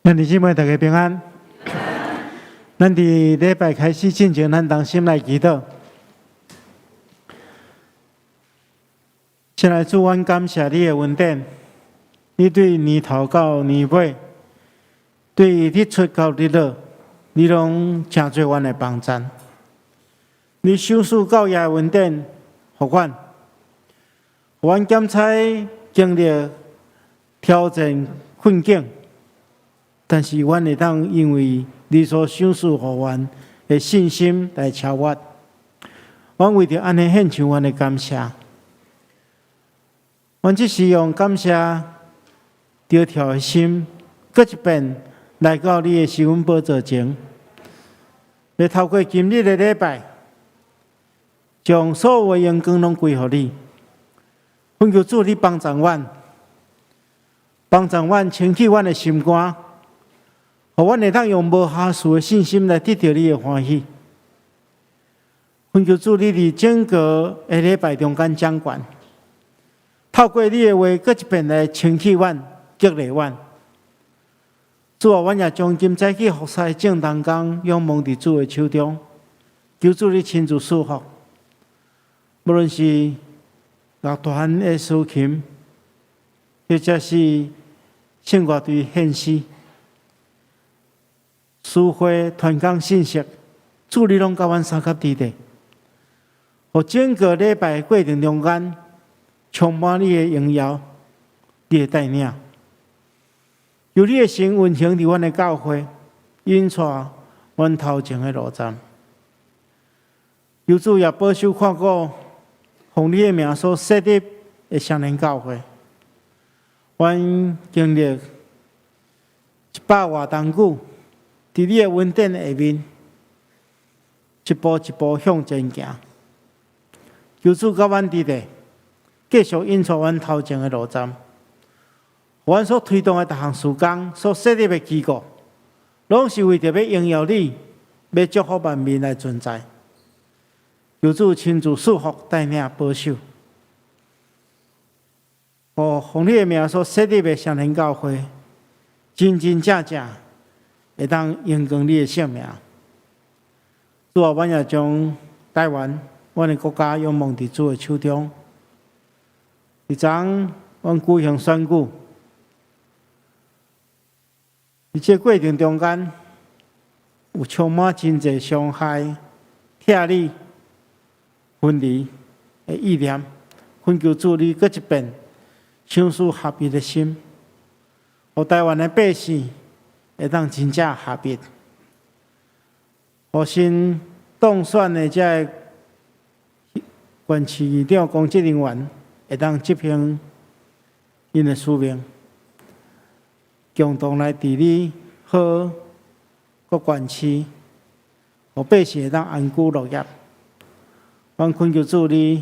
兄弟姊妹，大家平安。咱佇禮拜開始進前，咱同心來祈禱。親愛主，阮感謝你的恩典。你對年頭到年尾，對日出到日落，你攏成做阮的幫贊。你賞賜到夜的恩典，予阮，予阮減彩經歷挑戰困境。但是，阮會當因為你所賞賜予阮的信心來超越。阮為著按呢獻上阮的感謝。阮這時用感謝著跳的心，閣一遍來到你的施恩寶座前，欲透過今日的禮拜，將所有的榮光攏歸予你。懇求主，你幫助阮，幫助阮清去阮的心肝。予阮會當用無瑕疵的信心來得著你的歡喜。懇求主，你佇整個的禮拜中間掌權，透過你的話，閣一遍來清去阮、激勵阮。主啊，阮也將今早起服侍眾同工仰望佇主的手中，求主你親自賜福。無論是樂團的司琴，或者是聖樂隊獻詩，司會傳講信息，主你攏佮阮相佮佇咧，予整個禮拜過程中間，充滿你的榮耀，你的帶領，求你的神運行佇阮的教會，引帶阮頭前的路站。求主也保守看顧，奉你的名所設立的雙連教會，阮經歷100外冬久。佇你的恩典下面，一步一步向前行。求主佮阮佇咧，繼續引帶阮頭前的路站。阮所推動的逐項事工，所設立的機構，攏是為著欲榮耀你，欲祝福萬民來存在。求主親自賜福帶領保守。予奉你的名所設立的雙連教會，真真正正會當榮光你的聖名。主啊，阮也將台灣，阮的國家仰望佇主的手中。佇昨昏，阮舉行選舉，佇這過程中間，有充滿真濟傷害、拆離、分離的意念。懇求主你閣一遍賞賜合一的心，予台灣的百姓會當真正合一，予新當選的這個縣市長公職人員會當執行𪜶的使命，共同來治理好各縣市，予百姓會當安居樂業。阮懇求主你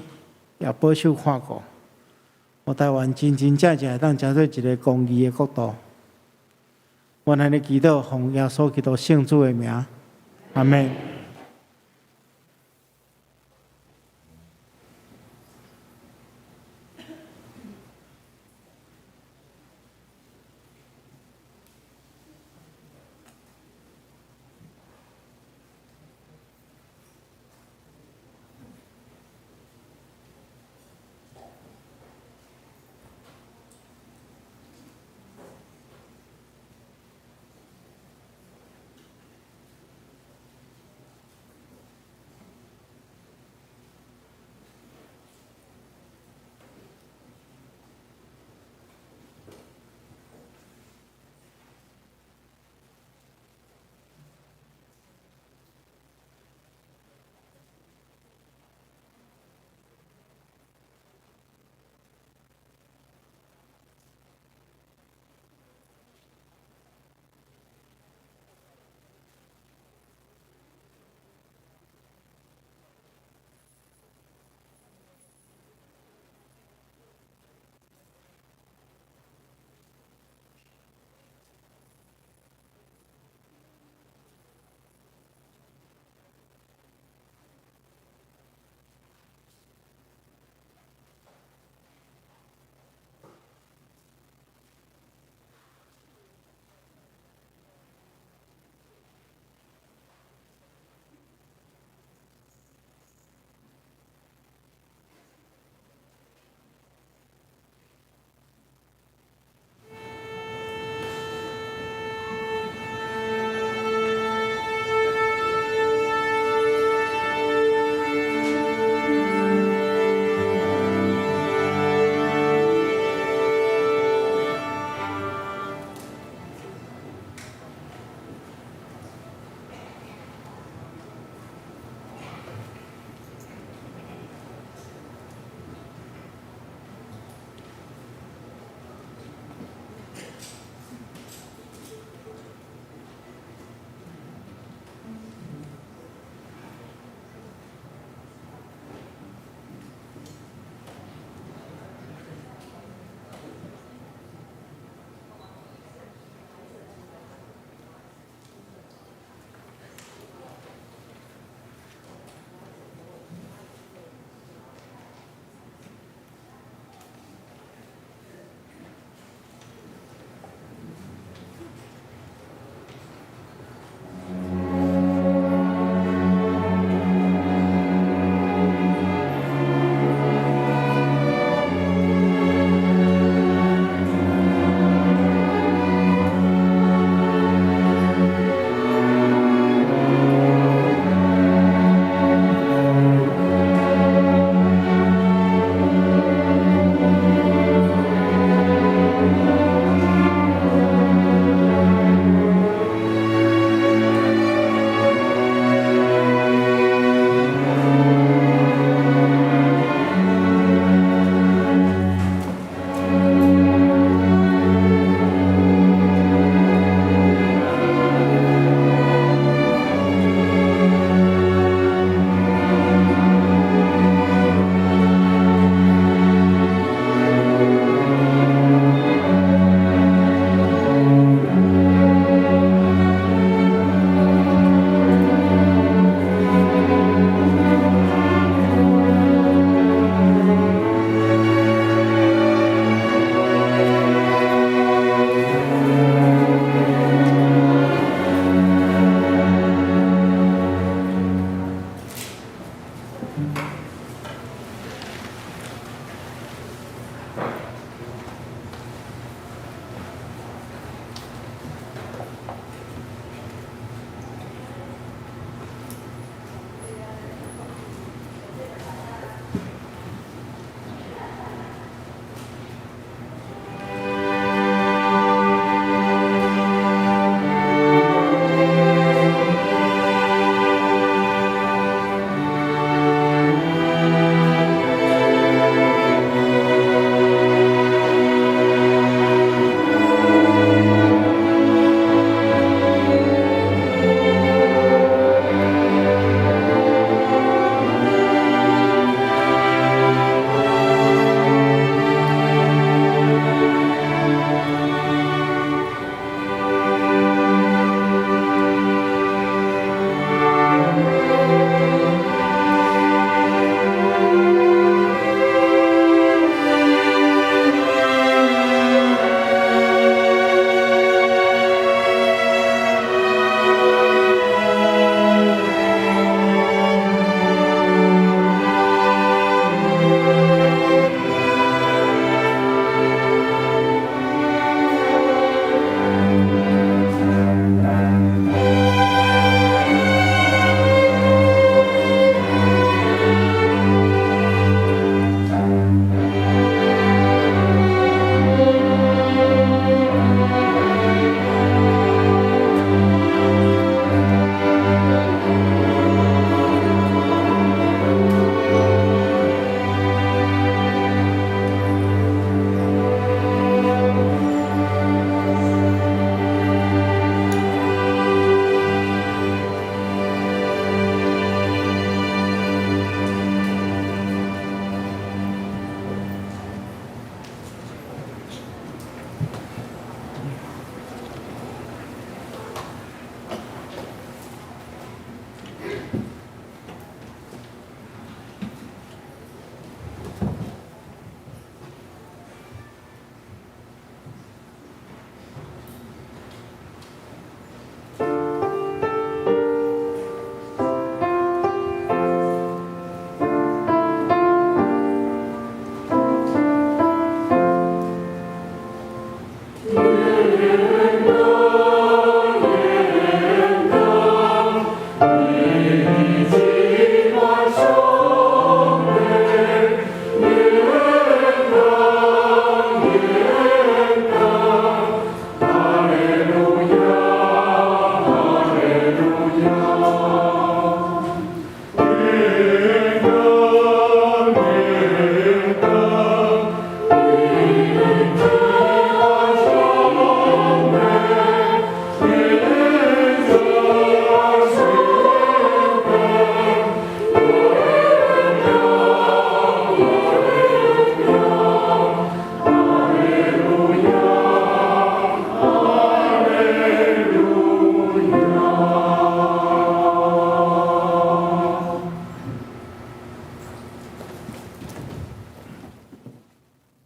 也保守看顧，予台灣真真正正會當成做一个公義的國度。阮按呢祈禱，奉耶穌基督聖子的名，阿們。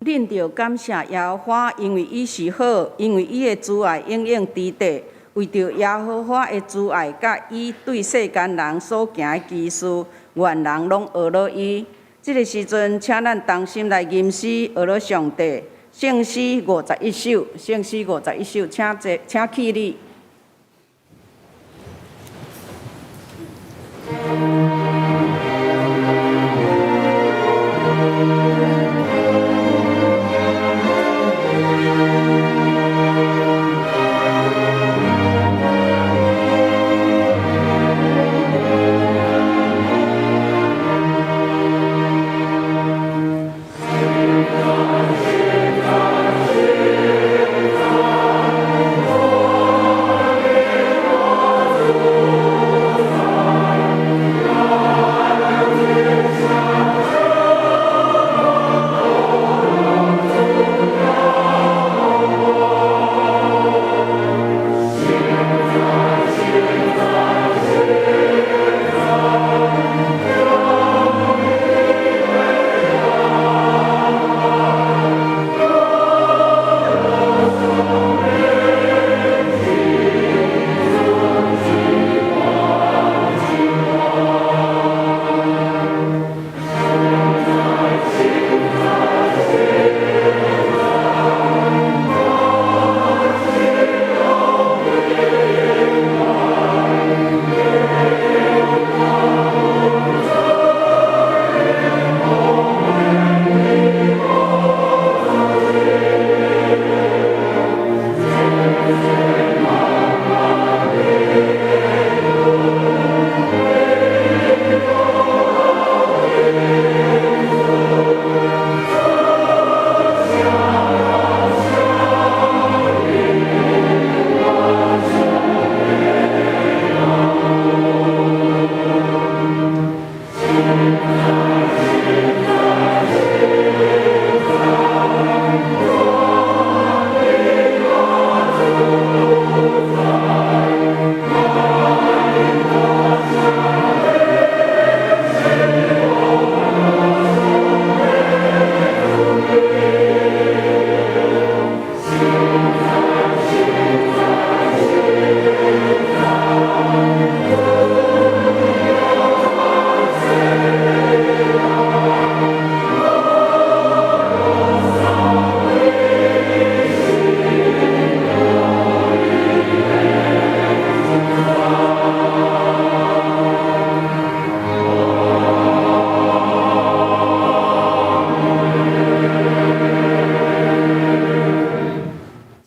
恁著感謝耶和華，因為伊是好，因為伊的慈愛永永佇底。為著耶和華的慈愛，佮伊對世間人所行的奇事，願人攏呵咾伊。這个時陣，請咱同心來吟詩，呵咾上帝。聖詩五十一首，聖詩五十一首，請坐，請起立。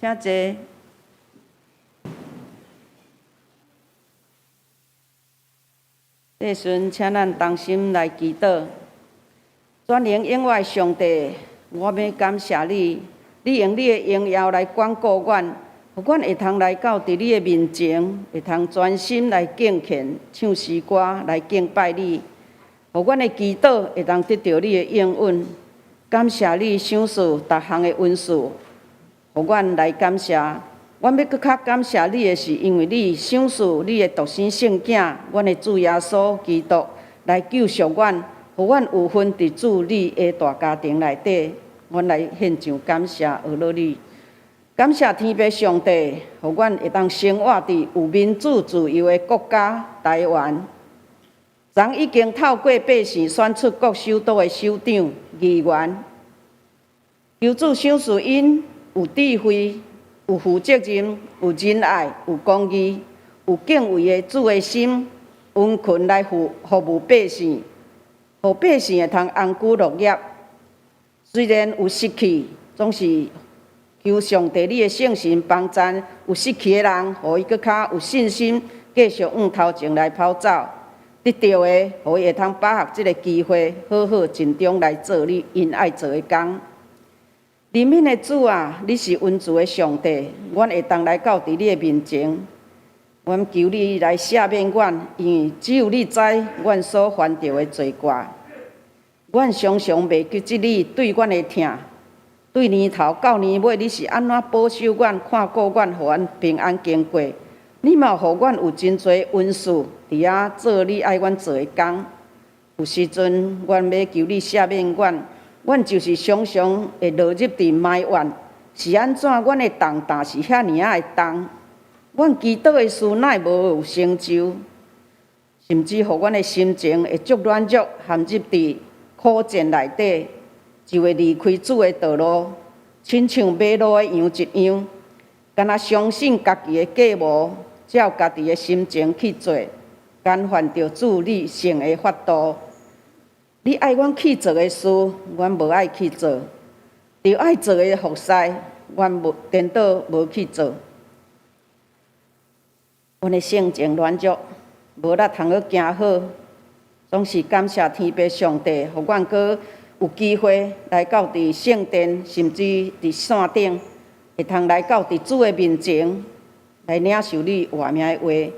請坐。這時陣，請咱同心來祈禱。全能永活的上帝，我欲感謝你，你用你的榮耀來管顧阮，予阮會通來到佇你的面前，會通專心來敬虔、唱詩歌來敬拜你，予阮的祈禱會當得著你的應允。感謝你賞賜逐項的恩賜，予阮來感謝。阮欲閣較感謝你的是，因為你賞賜你的獨生聖囝，阮的主耶穌基督來救贖阮，予阮有份佇主你的大家庭內底。阮來獻上感謝，呵咾你。感謝天父上帝，予阮會當生活佇有民主自由的國家台灣。昨已經透過百姓選出各首都的首長、議員，求主賞賜𪜶有智慧。有負責任、有仁愛、有公義、有敬畏的主的心，殷勤來服務百姓，予百姓會通安居樂業。雖然有失去，總是求上帝你的聖神幫贊有失去的人，予伊閣較有信心，繼續向頭前來跑走。得著的，予伊會通把握這个機會，好好盡忠來做你𪜶愛做的工。憐憫的主啊，你是恩慈的上帝，阮會當來到佇你的面前，阮求你來赦免阮，因為只有你知阮所犯著的罪過。阮常常袂記得你對阮的疼，對年頭到年尾，你是按怎保守阮、看顧阮，予阮平安經過。你嘛予阮有真濟恩賜，佇遐做你愛阮做的工。有時陣，阮欲求你赦免阮，阮就是常常會落入佇埋怨，是按怎阮的重擔是遐爾仔的重？阮祈禱的事哪會無有成就？甚至予阮的心情會足軟弱，陷入佇苦戰內底，就會離開主的道路，親像迷路的羊一樣，干焦相信家己的計謀，照家己的心情去做，干犯著主你聖的法度。你愛阮去做的事，阮無愛去做；著愛做的服侍，阮無顛倒無去做。阮的性情軟弱，無力通去行好，總是感謝天父上帝，予阮閣有機會來到佇聖殿，甚至佇線頂，會通來到佇主的面前，來領受你活命的話。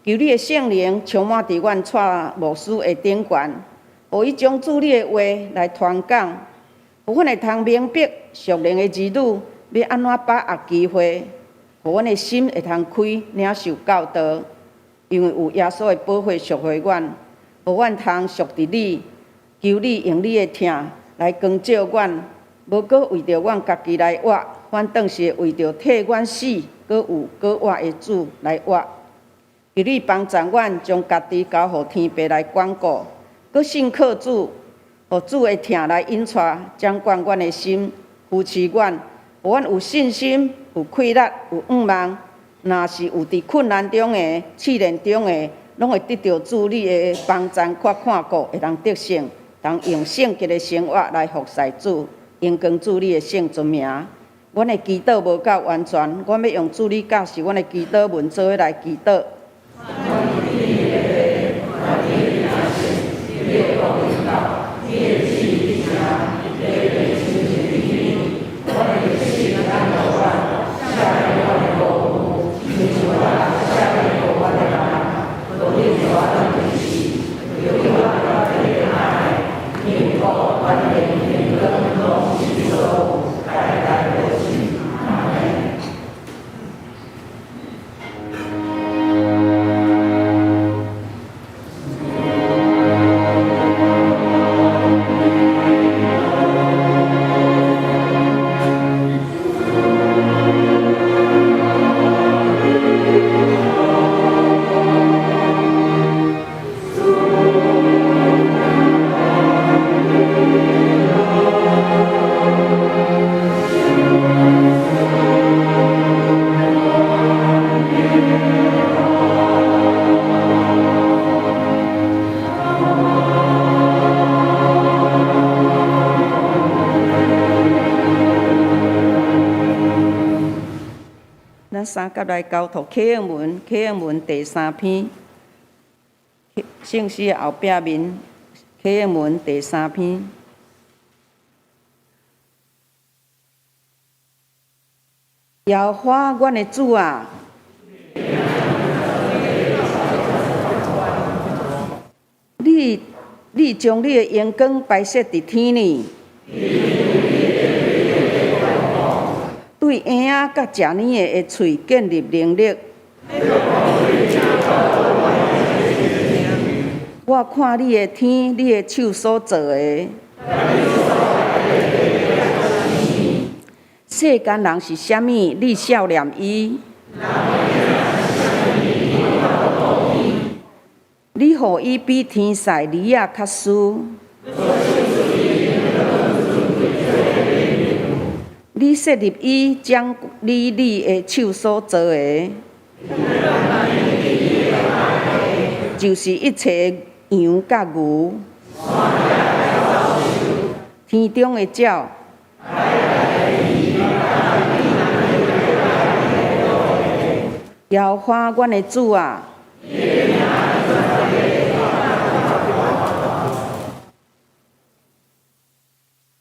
求你的聖靈充滿佇阮蔡牧師的頂懸，予伊將主你的話來傳講，予阮會通明白屬靈的兒女欲按怎把握機會，予阮的心會通開領受教導，因為有耶穌的寶血贖回阮，予阮通屬佇你，求你用你的疼來光照阮，無閣為著阮家己來活，反倒是為著替阮死，閣有閣活的主來活。求你幫助阮，將家己交予天父來管顧，閣信靠主，予主的疼來引帶掌管阮的心，扶持阮，予阮有信心、有氣力、有向望。若是有佇困難中的、試煉中的，攏會得著主你的幫贊佮看顧，會當得勝，通用聖潔的生活來服侍主，榮光主你的聖尊名。阮的祈禱無夠完全，阮欲用主你教示阮的祈禱文做伙來祈禱。咱三甲來交託啟應文，啟應文第三篇，聖詩的後壁面，啟應文第三篇。耶和華，阮的主啊！你將你的榮光擺設佇天裡。對嬰仔佮食奶的喙建立能力。我看你的天，你的手所造的。世間人是啥物？你數念伊？你予伊比天使兒仔較輸。你你設立伊掌理你的手所造的，就是一切的羊佮牛，天中的鳥，耶和華阮的主啊！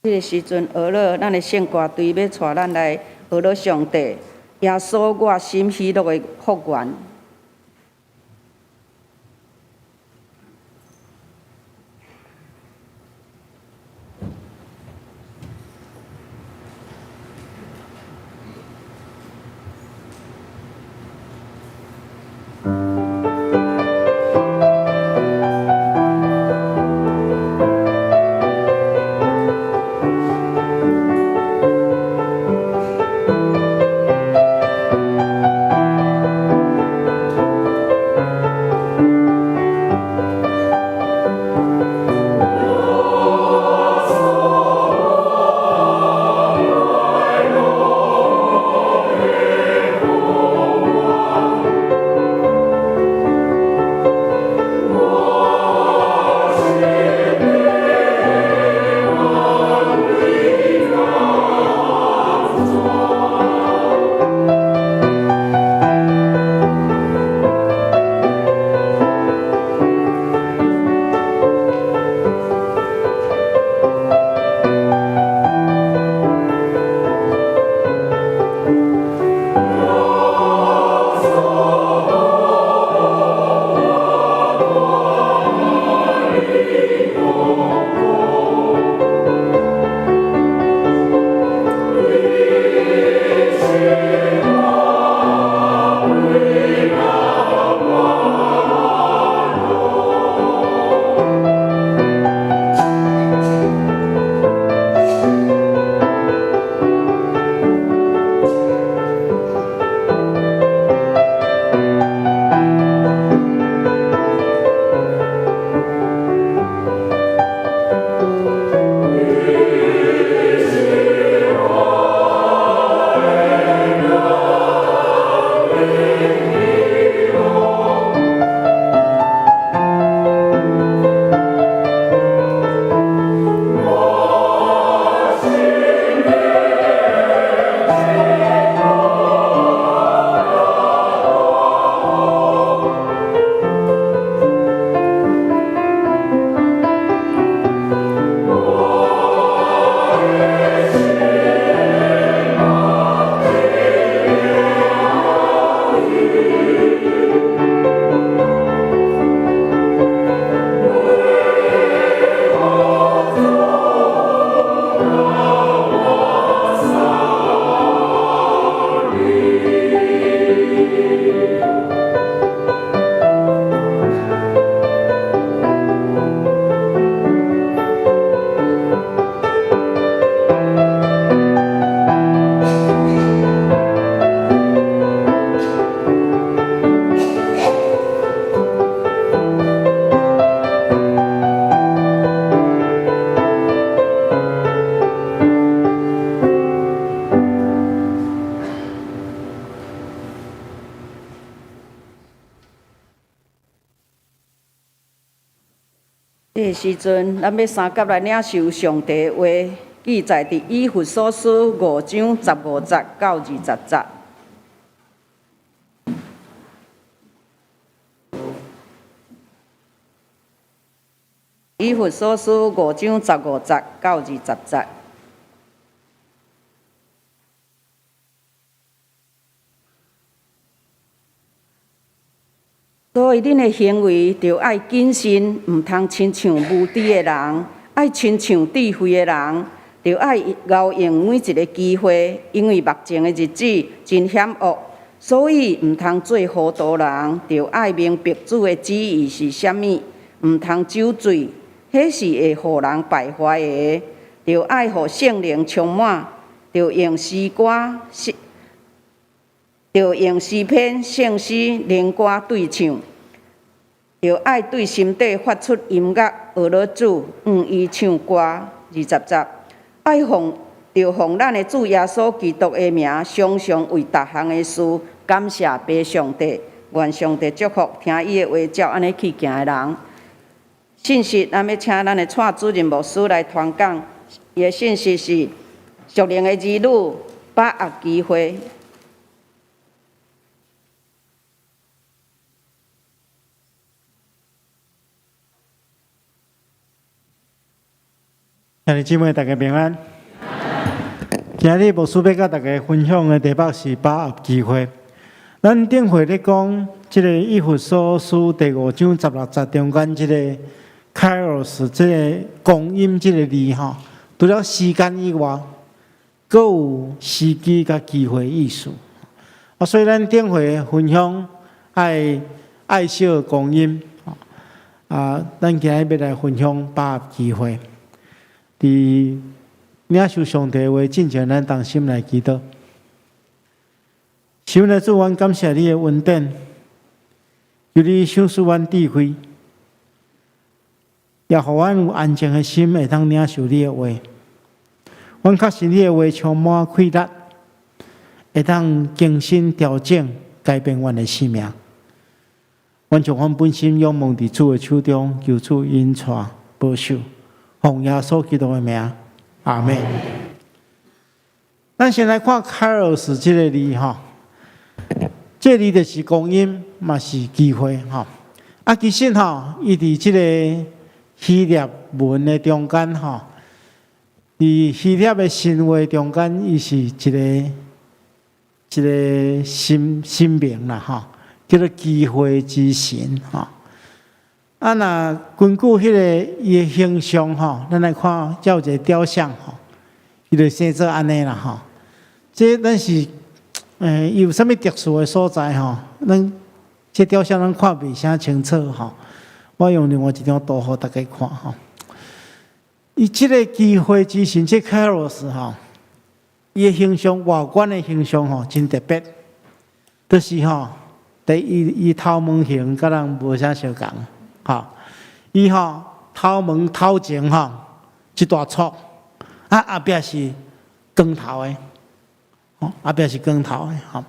這個時陣，學了咱的聖歌隊欲帶咱來學了上帝，耶穌我心喜樂的復原。這個時陣，咱欲相佮來領受上帝的話，記載佇以弗所書五章十五節到二十節。以弗所書五章十五節到二十節。所以，恁的行為著愛謹慎，毋通親像無知的人，愛親像智慧的人，著愛𠢕用每一个機會，因為目前的日子真險惡，所以毋通做糊塗人，著愛明白主的旨意是啥物，毋通酒醉，彼是會予人敗壞的，著愛予聖靈充滿，著用詩歌、著用詩篇、聖詩、靈歌對唱，著愛對心底發出音樂，學了主，向伊唱歌。二十節，愛奉著奉咱的主耶穌基督的名，常常為逐項的事感謝父上帝。願上帝祝福聽伊的話照按呢去行的人。信息，咱欲請咱的蔡主任牧師來傳講。伊的信息是屬靈的兒女把握機會。兄弟姊妹，大家平安。今日牧師欲佮大家分享的題目是把握機會。咱頂回咧講，這個以弗所書第五章十六節中間這個 Kairos 這個光陰這個字吼，除了時間以外，閣有時機佮機會意思。啊，所以咱頂回分享愛愛惜光陰，啊，咱今日欲來分享把握機會。佇領受上帝話進前，咱同心來祈禱。神的主，阮感謝你的恩典，求你賞賜阮智慧，也予阮有安靜的心，會當領受你的話。阮確信你的話充滿氣力，會當更新調整、改變阮的生命。阮將阮本心仰望佇主的手中，求主引帶保守。奉耶穌基督的名，阿們。咱先來看 Kairos 這個字吼，這個字就是光陰，嘛是機會吼。啊，其實吼，伊佇這個希臘文的中間吼，佇希臘的神話中間，伊是一個一個神神明啦吼，叫做機會之神吼。啊，若根據彼个伊的形象吼，咱來看，遮有一個雕像吼，伊就生做按呢啦吼。這咱是，伊有啥物特殊的所在吼？咱這雕像咱看袂啥清楚吼。我用另外一張圖予大家看吼。伊這个機會之神，這 Kairos 吼，伊的形象外觀的形象吼，真特別，就是吼，第一伊頭毛型佮人無啥相仝。吼，伊吼頭毛頭前吼一大撮，啊後壁是光頭的，吼後壁是光頭的吼。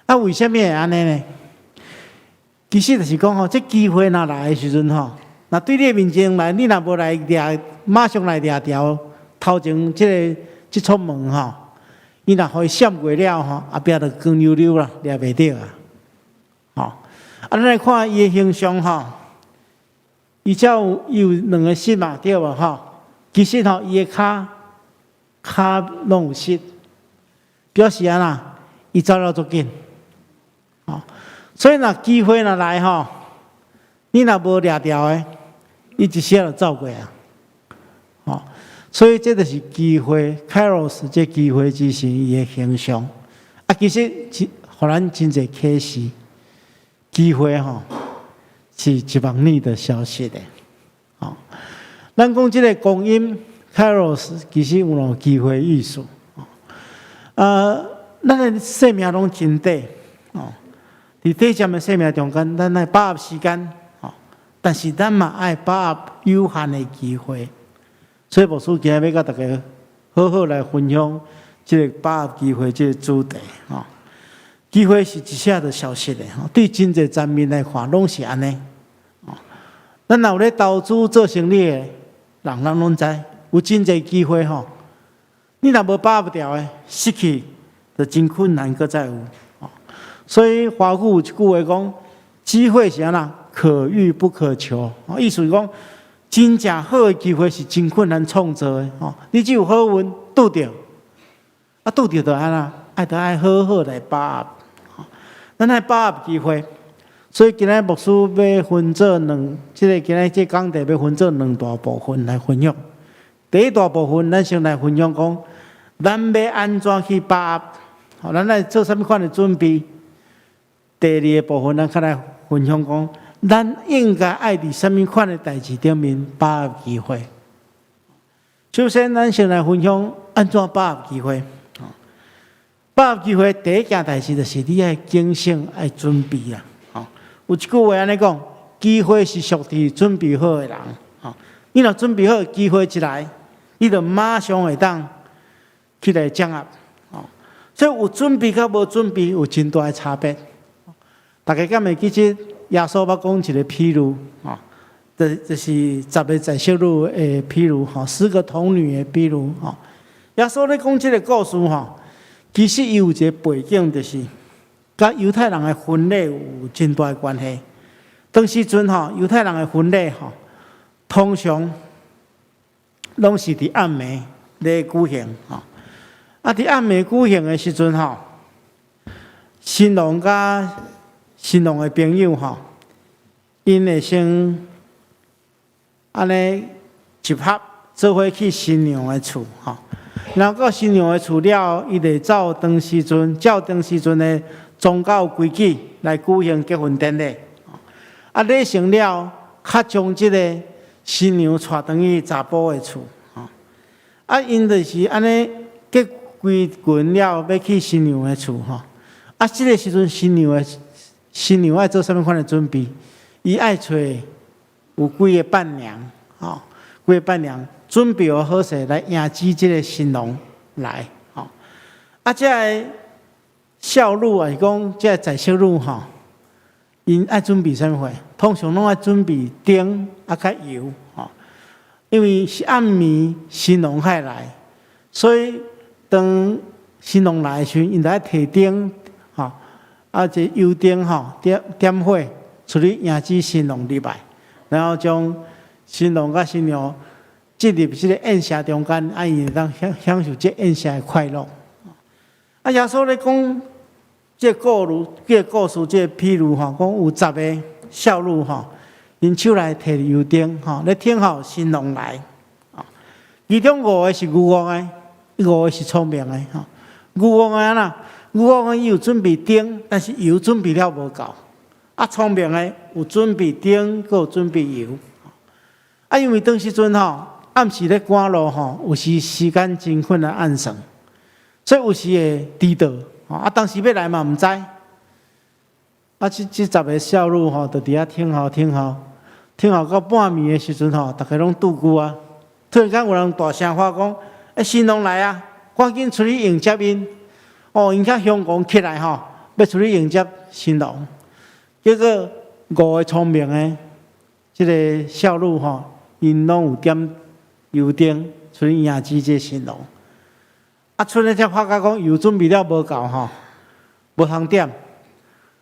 啊，為啥物會按呢呢？其實就是講吼，這機會若來的時陣吼，若對你的面前來，你若無來掠，馬上來掠著頭前這个這撮毛吼，伊若予伊閃過了吼，後壁就光溜溜啦，掠袂著啊。吼，啊，咱來看伊的形象吼。伊才有伊有兩个膝嘛，對無吼？其實吼，伊的跤跤攏有膝，表示按怎？伊走了足緊，吼。所以若機會若來吼，你若無掠著的，伊一時就走過啊，吼。所以這就是機會，Kairos 這機會之神伊的形象。啊，其實予咱真濟啟示，機會吼。是一網你就消失的，吼。咱講這個光陰 Kairos 其實有兩個機會意思，啊，咱的生命攏真短，哦，佇短暫的生命中間，咱愛把握時間，哦，但是咱嘛愛把握有限的機會。所以牧師今日欲佮大家好好來分享這個把握機會這個主題，吼。機會是一下就消失的，吼，對真濟層面來看，攏是按呢。咱若有咧投資做生意的人，咱攏知有真濟機會吼。你若無把握著的，失去就真困難，閣再有。所以華語有一句話講：機會是按怎？可遇不可求。意思是講，真正好的機會是真困難創造的。吼，你只有好運拄著，啊拄著就按怎？愛著愛好好來把握。咱愛把握機會。所以今日牧師欲分做兩，這个今日這講題欲分做兩大部分來分享。第一大部分，咱先來分享講，咱欲按怎去把握，好，咱來做啥物款的準備。第二個部分，咱較來分享講，咱應該愛佇啥物款的代誌頂面把握機會。首先，咱先來分享按怎把握機會。把握機會，第一件代誌就是你愛警醒、愛準備啊。有一句話按呢講，機會是屬佇準備好的人。吼，你若準備好，機會一來，你就馬上會當起來掌握。哦，所以有準備佮無準備有真大的差別。大家敢會記得耶穌捌講一個譬喻？哦，這是十个宰相女的譬喻，吼，十個童女的譬喻，吼。耶穌咧講這個故事，吼，其實伊有一個背景，就是佮猶太人的婚禮有真大的關係。當時陣吼，猶太人的婚禮吼，通常攏是佇暗暝咧舉行，吼。啊，佇暗暝舉行的時陣吼，新郎佮新郎的朋友吼，𪜶會先按呢集合，做伙去新娘的厝吼。然後到新娘的厝了，伊就照當時陣，照當時陣的宗教規矩來舉行結婚典禮。啊，禮成了，較將這个新娘帶轉去查埔的厝。啊，𪜶就是按呢結規群了，欲去新娘的厝吼。啊，這个時陣新娘的新娘愛做啥物款的準備？伊愛揣有幾個伴娘，吼，幾個伴娘準備好好勢來迎接這个新郎來，吼。啊，這个少女啊，是講這个在室女吼，𪜶愛準備啥物貨？通常攏愛準備燈啊，佮油，吼。因為是暗暝新郎愛來，所以當新郎來的時陣，𪜶就愛提燈，吼，啊，這油燈吼，點點火出去迎接新郎入來，然後將新郎佮新娘進入這個宴席中間，啊，𪜶會當享受這宴席的快樂。啊，耶穌咧講這個故事，這個故事，這個譬喻吼，講有十个少女吼，𪜶手內提油燈吼，咧等候新郎來。其中五个是愚戇的，五個是聰明的吼。愚戇的按怎？愚戇的伊有準備燈，但是油準備了無夠。啊，聰明的有準備燈，閣有準備油。啊，因為當時陣吼，暗時咧趕路吼，有時時間真困難按算，所以有時會遲到。啊，當時欲來嘛毋知。啊，這十个少女吼，就佇遐等候等候，等候到半暝的時陣吼，逐家攏拄久啊。突然間有人大聲喊講：“欸，新郎來啊！趕緊出去迎接𪜶。”哦，𪜶較雄狂起來吼，欲出去迎接新郎。結果五個聰明的這个少女吼，𪜶攏有點油燈出去迎接這个新郎。啊，出來才發覺講油準備了無夠吼，無通點。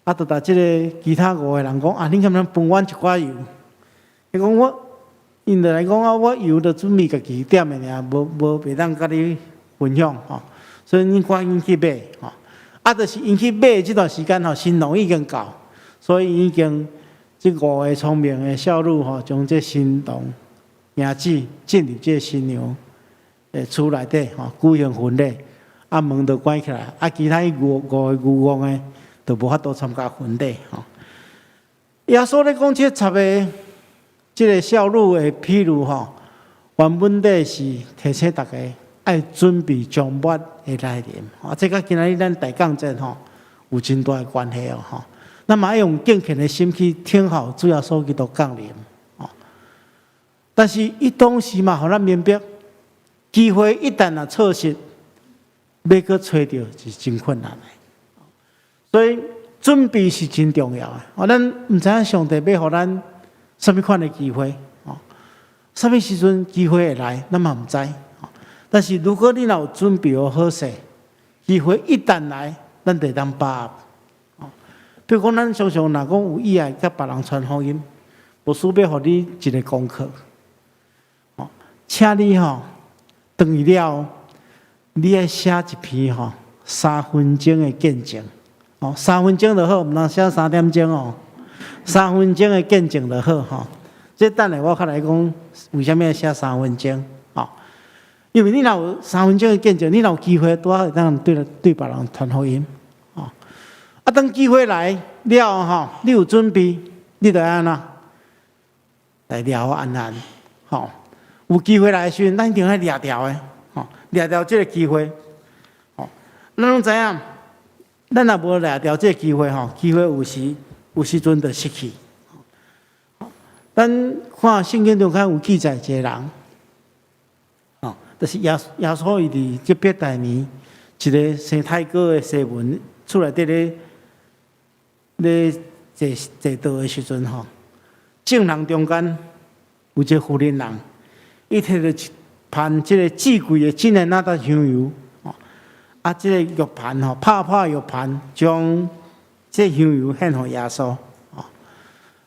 啊，就共這个其他五個人講：“啊，恁敢毋分阮一寡油？”伊講我，𪜶就來講啊，我油就準備家己點的爾，無無袂當佮你分享吼，所以恁趕緊去買吼。啊，就是𪜶去買這段時間吼，新郎已經到，所以已經這五個聰明的少女吼，將這新郎迎接進入這新娘的厝內底吼，舉行婚禮。啊，門就關起來，啊，其他五個愚戇的就無法度參加婚禮吼。耶穌咧講這十个這个少女的譬喻吼，原本底是提醒大家愛準備終末的來臨。啊，這佮今仔日咱大降節吼有真大的關係哦吼。咱嘛愛用敬虔的心去等候主耶穌基督降臨。哦，但是伊同時嘛，予咱明白，機會一旦若錯失，欲閣揣著是真困難的。所以準備是真重要的。哦，咱毋知影上帝欲予咱啥物款的機會，哦，啥物時陣機會會來，咱嘛毋知。但是如果你若有準備好好勢，機會一旦來，咱就會當把握。哦，比如講，咱常常若講有意愛佮別人傳福音，牧師欲予你一个功課。哦，請你吼，轉去了，你愛寫一篇吼三分鐘的見證。哦，三分鐘就好，毋通寫3點鐘哦。三分鐘的見證就好吼。這等下我較來講，為啥物愛寫三分鐘？哦，因為你若有三分鐘的見證，你若有機會，拄好會當對別人傳福音。哦，啊，當機會來了吼，你有準備，你就按怎來掠安安。吼，有機會來的時陣，咱一定愛掠牢的，吼，掠牢這个機會。吼，咱攏知影，咱若無掠牢這个機會吼，機會有時陣就失去。咱看聖經中間有記載一个人，哦，就是耶穌伊佇這伯大尼一个生太哥的西門厝內底咧坐坐道的時陣吼，眾人中間有一个婦人人，伊提著一盤這个至貴的真的哪噠香油，吼，啊，這个玉盤吼，拍破玉盤，將這香油獻予耶穌。吼，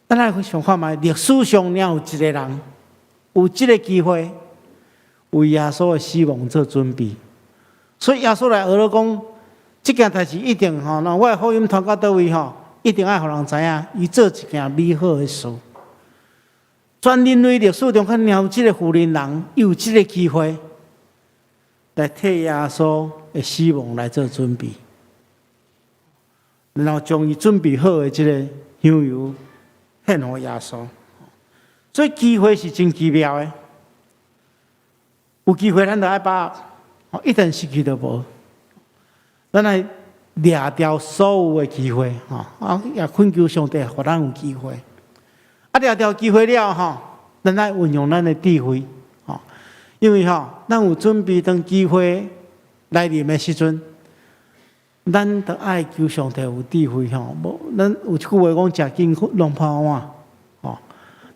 咱來去想看覓，歷史上爾有一个人有這个機會為耶穌的死亡做準備，所以耶穌來學了講，這件代誌一定吼，若我的福音傳到佗位吼，一定愛予人知影，伊做一件美好的事。全人類歷史中間爾有這个婦人人，伊有這个機會來替耶穌的死亡來做準備，然後將伊準備好的這个香油獻予耶穌。所以機會是真奇妙的，有機會咱就愛把握，一旦失去就無。咱愛掠牢所有的機會，吼啊，也懇求上帝，予咱有機會。啊，掠牢機會了吼，咱愛運用咱的智慧，吼，因為吼，咱有準備當機會來臨的時陣，咱著愛求上帝有智慧吼。無，咱有一句話講，食緊弄破碗，吼。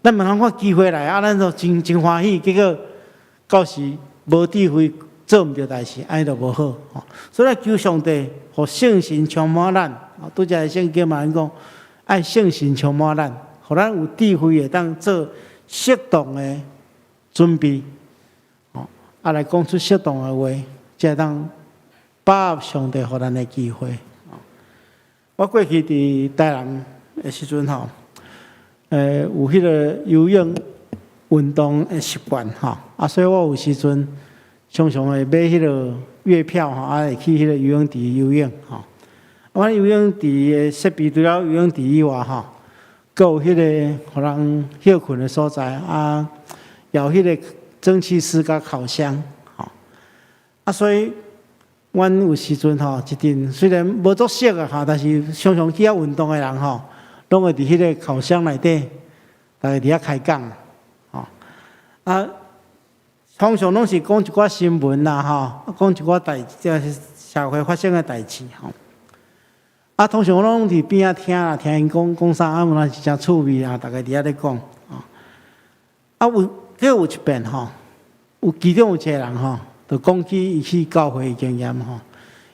咱毋通看機會來啊，咱就真真歡喜，結果到時無智慧做毋著代誌，按呢就無好。吼，所以求上帝，予聖神充滿咱。拄才聖經嘛講，愛聖神充滿咱，予咱有智慧會當做適當的準備，吼，啊來講出適當的話，才會當把握上帝予咱的機會。我過去佇台南的時陣吼，有彼个游泳運動的習慣吼，啊，所以我有時陣常常會買彼个月票吼，啊，會去彼个游泳池游泳吼。阮游泳池的設備除了游泳池以外吼，閣有彼个予人歇睏的所在，啊，也有彼个蒸汽室佮烤箱，吼。啊，所以阮有時陣吼，一陣雖然無足熟啊吼，但是常常去遐運動的人吼，攏會佇彼个烤箱內底，逐家佇遐開講，吼。啊，通常攏是講一寡新聞啦，吼，講一寡代，這社會發生的代誌，吼。啊，通常攏佇邊仔聽啦，聽𪜶講講啥，啊，有若是誠趣味啊，逐家佇遐咧講，吼。啊，有，閣有一遍吼，有其中有一個人吼，就講起伊去教會的經驗吼，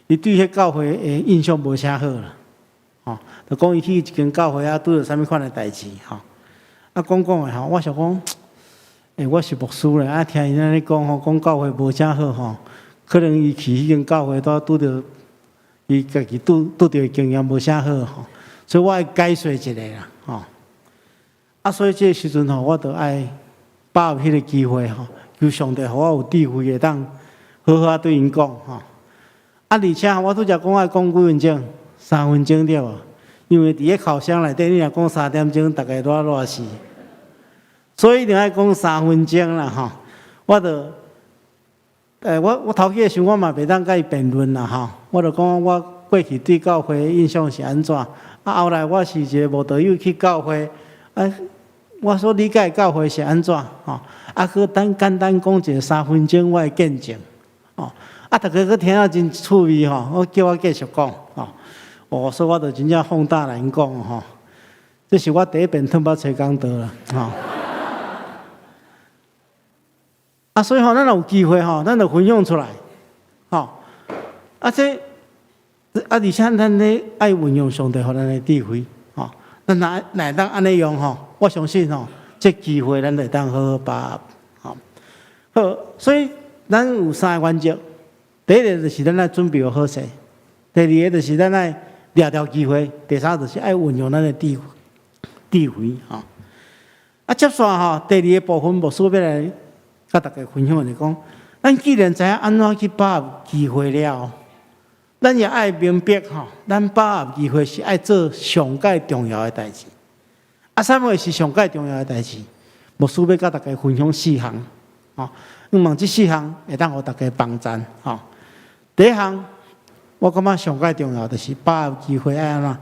伊對彼教會的印象無啥好啦，吼，就講伊去一間教會啊，拄著啥物款的代誌吼。啊，講講的吼，我想講，欸，我是牧師咧，啊，聽伊按呢講吼，講教會無啥好吼，可能伊去彼間教會拄拄著。伊家己拄拄著的經驗無啥好吼，所以我愛解說一下啦，吼。啊，所以這個時陣吼，我就愛把握彼个機會吼，求上帝予我有智慧會當好好仔對𪜶講吼。啊，而且我拄才講愛講幾分鐘，3分鐘對無？因為佇个烤箱內底，你若講3點鐘，逐家熱熱死。所以一定愛講三分鐘啦吼。我就，我頭幾个時我嘛袂當佮伊辯論啦吼。我就講我過去對教會的印象是按怎，啊後來我是一个慕道友去教會，啊，我所理解的教會是按怎吼，啊，閣單簡單講一个三分鐘我的見證，吼，啊，逐家閣聽了真趣味吼，閣叫我繼續講，吼，哦，所以我就真正放膽來講吼，這是我第一遍褪捌揣講道啦，吼。啊，所以吼，咱若有機會吼，咱就分享出來，吼。啊，這啊，而且咱咧愛運用上帝予咱的智慧，吼，咱若會當按呢用吼，我相信吼，這機會咱會當好好把握，吼。好，所以咱有三个原則，第一个就是咱愛準備好勢，第二个就是咱愛掠牢機會，第三就是愛運用咱的智慧，吼。啊，接續吼，第二个部分牧師欲來佮大家分享的講，咱既然知影按怎去把握機會了，咱也愛明白吼，咱把握機會是愛做上蓋重要的代誌。啊，啥物是上蓋重要的代誌？牧師欲佮大家分享四項，吼，希望這四項會當予大家幫贊，吼。第一項，我感覺上蓋重要就是把握機會愛按怎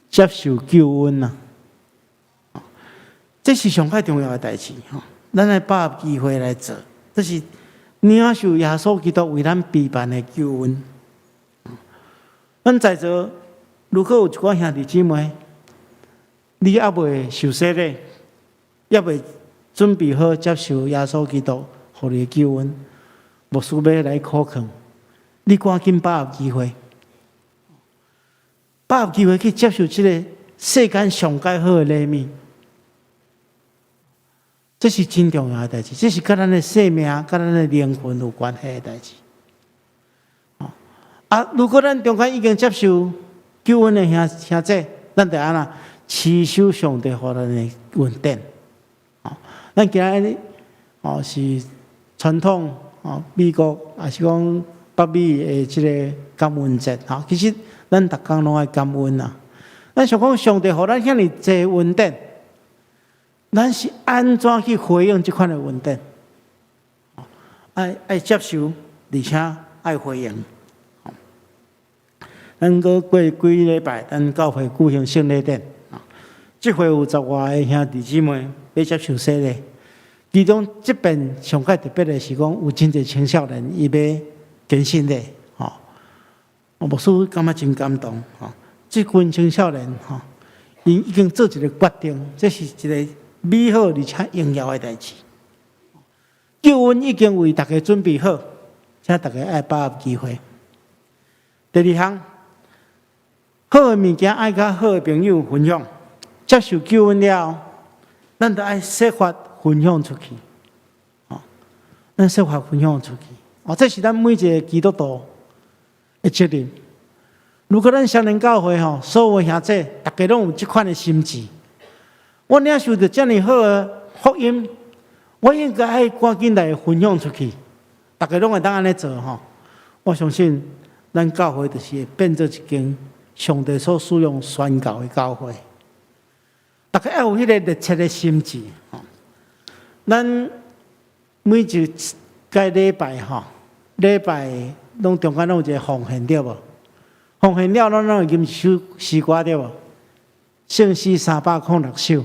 接受救恩啊，這是上蓋重要的代誌，吼。咱愛把握機會來做，這是領受耶穌基督為咱備辦的救恩。咱在座如果有一寡兄弟姊妹，你猶未受洗禮，猶未準備好接受耶穌基督予你的救恩，牧師欲來苦勸，你趕緊把握機會，把握機會去接受這个世間上蓋好的禮物，這是真重要的代誌，這是佮咱的生命、佮咱的靈魂有關係的代誌。啊，如果咱中間已經接受救恩的兄弟，咱就按怎持守上帝予咱的恩典。哦，咱今仔日哦是傳統哦，美國抑是講北美的這个感恩節吼，其實咱逐工攏愛感恩啊。咱想講上帝予咱遐爾濟恩典，咱是按怎去回應這款的恩典？愛接受，而且愛回應。咱閣過幾禮拜，咱教會舉行聖禮典。這回有十外个兄弟姊妹欲接受洗禮，其中這遍上蓋特別的是講，有真濟青少年伊欲堅信禮，吼。牧師感覺真感動，吼。這群青少年，吼，𪜶已經做一个決定，這是一个美好而且榮耀的代誌。救恩已經為大家準備好，請大家愛把握機會。第二項，好的物件愛佮好的朋友分享，接受救恩了後，咱就愛設法分享出去。哦，咱設法分享出去。哦，這是咱每一个基督徒的責任。如果咱雙連教會吼，所有兄弟，逐家攏有這款的心志，我領受著遮爾好的福音，我應該愛趕緊來分享出去。逐家攏會當按呢做吼，我相信咱教會就是會變做一間上帝所使用宣教的教會。逐家愛有彼个熱切的心志吼。咱每一個禮拜吼，禮拜攏中間攏有一个奉獻對無？奉獻了，咱攏會吟一首詩歌對無？聖詩306首，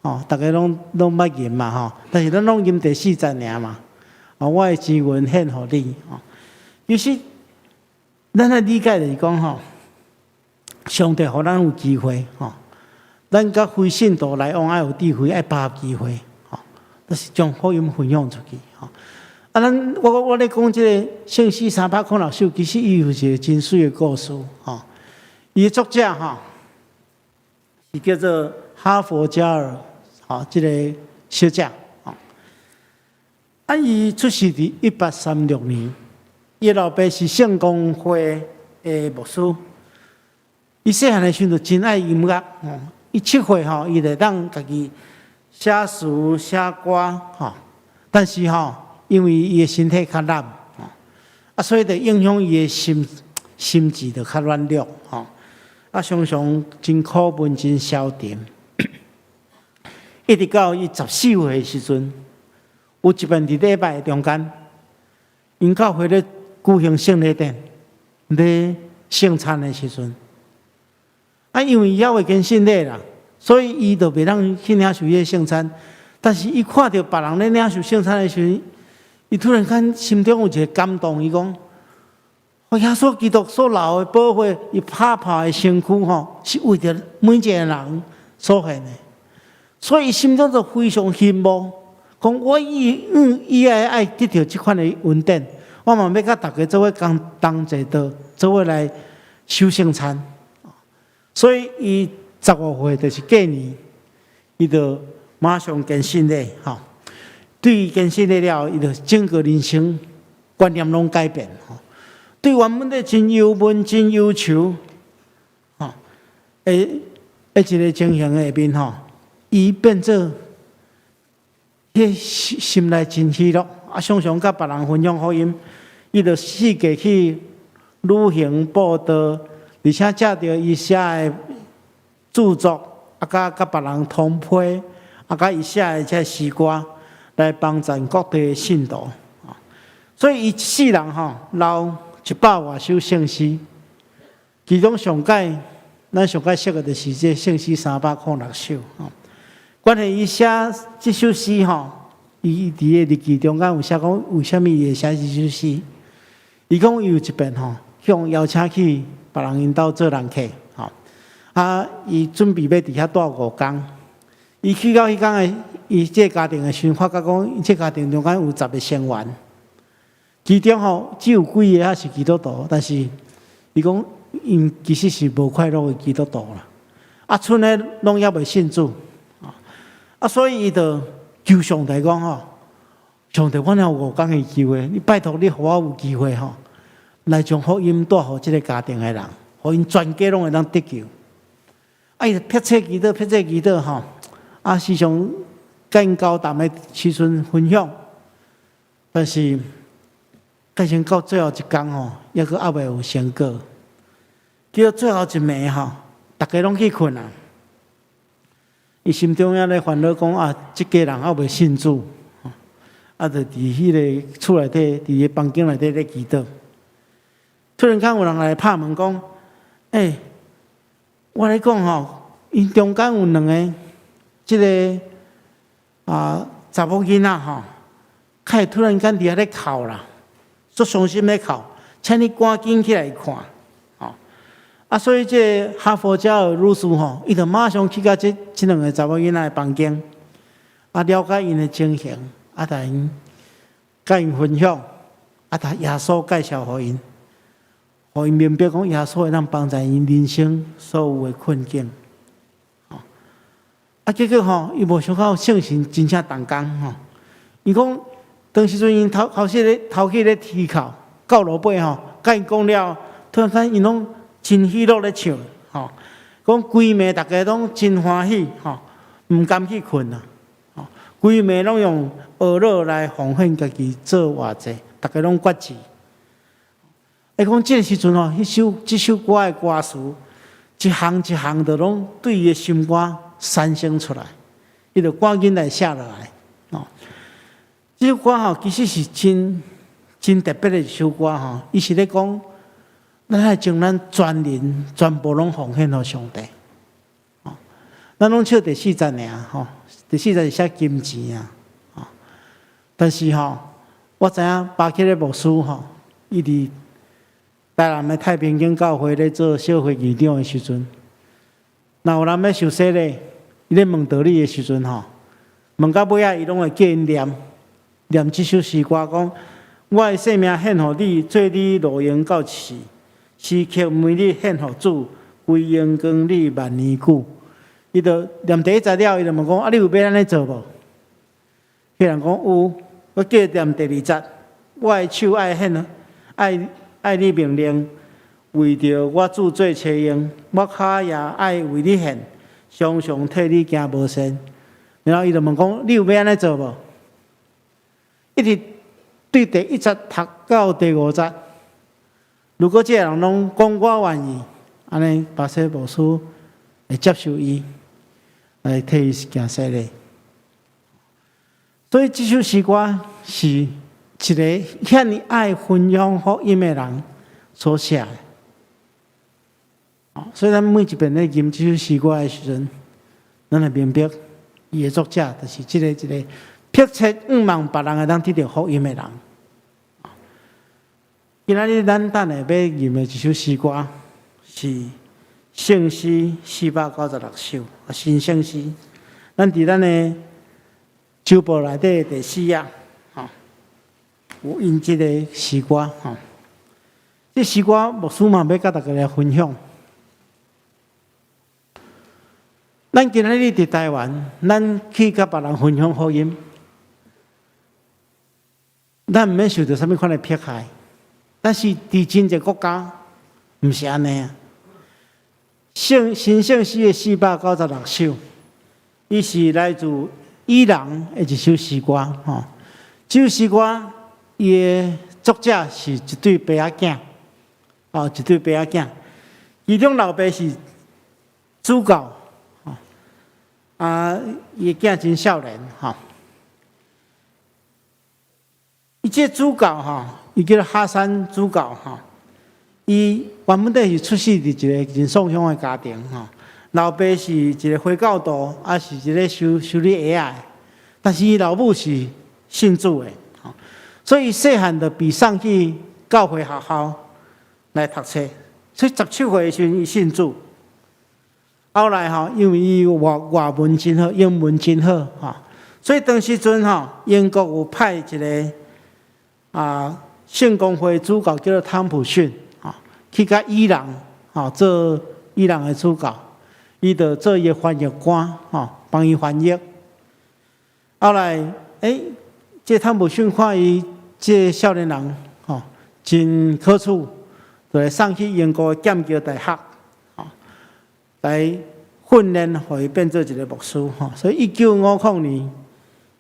吼，逐家攏捌吟嘛吼。但是咱攏吟第四節爾嘛。哦，我的錢銀獻予你，吼。其實，咱愛理解就是講吼，上帝予咱有機會，吼，咱佮非信徒來往愛有智慧，愛把握機會，吼，就是將福音分享出去，吼。啊，咱我咧講這个聖詩306首，其實伊有一个真媠的故事，吼。伊的作者吼是叫做哈佛加爾，吼，這个學者，吼。啊，伊出世佇1836年，伊老爸是聖公會的牧師。伊細漢的時陣就真愛音樂，吼。伊7歲吼，伊就會當家己寫詞寫歌，吼。但是吼，因為伊的身體較懶，吼，啊，所以就影響伊的心智就較軟弱，吼。啊，常常真苦悶、真消沉。一直到伊14歲的時陣，有一擺佇禮拜中間，𪜶教會咧舉行聖禮典，咧聖餐的時陣，啊，因為伊猶未堅信禮啦，所以伊就袂當去領受彼个聖餐。但是伊看著別人咧領受聖餐的時陣，伊突然間心中有一个感動，伊講：耶穌基督所流的寶血，伊拍破的身軀吼，是為著每一个人所獻的。所以伊心中就非常羨慕，講我伊愛得著這款的恩典，我嘛欲佮大家做伙共同齊到，做伙來守聖餐。所以伊15歲就是隔年，伊就馬上堅信禮吼。對伊堅信禮了，伊就整個人生觀念攏改變吼。對原本咧真憂悶、真憂愁，吼，的一个情形下面吼，伊變做彼心內真喜樂，啊，常常佮別人分享福音，伊就四界去旅行佈道，而且藉著伊寫的著作，啊，佮別人通批，啊，佮伊寫的這詩歌，來幫贊各地的信徒。所以伊一世人吼，留100外首聖詩，其中上蓋咱上蓋熟的就是這聖詩306首。吼，關係伊寫這首詩吼，伊佇个日記中間有寫講，為啥物伊會寫這首詩？伊講伊有一遍吼，去予邀請去別人𪜶兜做人客，吼。啊，伊準備欲佇遐蹛5工。伊去到彼工的，伊這个家庭的時陣，發覺講，𪜶這個家庭中間有10個成員，其中吼只有幾个還是基督徒，但是伊講𪜶其實是無快樂的基督徒啦。啊，賰的攏猶未信主，啊，所以伊就求上帝講吼，上帝，我有五工的機會，你拜託你予我有機會吼，來將福音帶予這个家庭的人，予𪜶全家攏會當得救。啊，伊就迫切祈禱，迫切祈禱吼，啊，時常佮𪜶交談的時陣分享，但是，改成到最後一工吼，猶閣猶未有成果。結果最後一暝吼，逐家攏去睏啊。伊心中猶咧煩惱講啊，這家人猶未信主，啊，就佇彼个厝內底，佇个房間內底咧祈禱。突然間有人來拍門講：“欸，我咧講吼，𪜶中間有兩个，這个啊查某囡仔吼，開始突然間佇遐咧哭啦，足傷心咧哭，請你趕緊起來看。”啊，所以這個哈佛家的女士吼，伊就馬上去到這兩个查某囡仔的房間，啊，了解𪜶的情形，啊，佮𪜶分享，啊，共耶穌介紹予𪜶，予𪜶明白講耶穌會當幫助𪜶人生所有的困境。啊，結果吼，伊無想到聖神真正動工吼。伊講當時陣𪜶頭開始咧啼哭，到落尾吼，佮𪜶講了，突然間𪜶攏真喜樂咧唱，吼，講規暝逐家攏真歡喜，吼，毋甘去睏啊，吼，規暝攏用哀樂來奉獻家己做活祭，逐家攏決志。伊講這个時陣吼，這首歌的歌詞，一行一行就攏對伊的心肝產生出來，伊就趕緊來寫落來。哦，這首歌吼，其實是真真特別的一首歌吼，伊是咧講，咱愛將咱全人全部攏奉獻予上帝。哦，咱攏唱第四節爾吼，第四節是寫金錢啊，吼。但是吼，我知影巴克的牧師吼，伊佇台南的太平間教會咧做小會議長的時陣，若有人欲受洗禮，伊咧問道理的時陣吼，問到尾仔，伊攏會叫𪜶念念這首詩歌，講我的性命獻予你，做你路用到死，時刻每日獻予主，歸榮光你萬年久。伊就念第一節了，伊就問講：啊，你有欲按呢做無？彼人講有，閣繼續念第二節，我的手愛獻，愛你命令，為著我主做車用，我跤也愛為你獻，常常替你行無善。然後伊就問講：你有欲按呢做無？一直對第一節讀到第五節。如果這个人攏講我願意，按呢巴西牧師會接受伊來替伊行洗禮。所以這首詩歌是一个遐爾愛分享福音的人所寫的。所以咱每一遍咧吟這首詩歌的時陣，咱會明白伊的作者就是這个一个迫切向望別人會當得著福音的人。今仔日咱等下欲吟的一首詩歌是聖詩496首，新聖詩。咱佇咱的周報內底第四頁，吼，有印這个詩歌，吼。這詩歌牧師嘛欲佮大家來分享。咱今仔日佇台灣，咱去佮別人分享福音，咱毋免受著啥物款的迫害。但是佇真濟國家，毋是按呢啊。新聖詩的496首，伊是來自伊朗的一首詩歌，吼。這首詩歌，伊的作者是一對爸仔囝，哦，一對爸仔囝。其中老爸是主教，啊，伊的囝真少年，吼。伊這個主教吼，伊叫做哈山主教吼。伊原本底是出世佇一個真喪鄉的家庭吼，老爸是一個回教徒，啊是一个修理鞋仔的，但是伊老母是信主的，所以細漢就被送去教會學校來讀冊。所以17歲的時陣，伊信主。後來吼，因為伊外文真好，英文真好，吼，所以當時陣吼，英國有派一个聖公會主教叫做湯普遜，吼，去共伊朗，吼，做伊朗的主教，伊就做伊的翻譯官，吼，幫伊翻譯。後來，這湯普遜看伊這少年人，吼，真可取，就來送去英國的劍橋大學，吼，來訓練，予伊變做一个牧師，吼。所以1950年，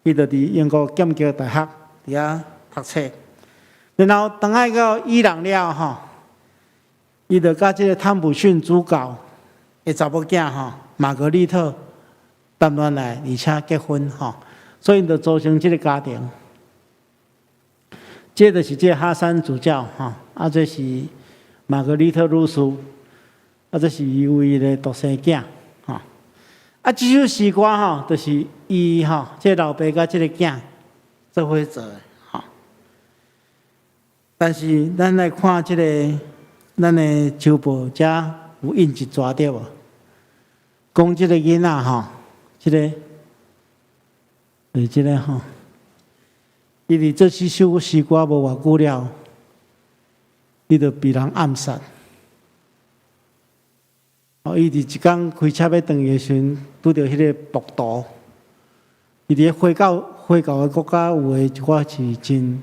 伊就佇英國劍橋大學佇遐讀冊。然後轉來到伊朗了吼，伊就佮這个湯普遜主教的查某囝吼，瑪格麗特談戀愛，而且結婚吼，所以就組成這个家庭。這就是這个哈山主教吼，這是瑪格麗特女士，這是伊唯一的獨生囝吼。這首詩歌吼，就是伊吼，這个老爸佮這个囝做伙做的吼。但是咱來看這个咱的周報，遮有印一逝對無？講這个囡仔吼，這个就是這个吼，伊佇這四首詩歌無偌久了，伊就被人暗殺。哦，伊佇一工開車欲轉去的時陣，拄著彼个暴徒。伊佇咧回教的國家有的一寡是真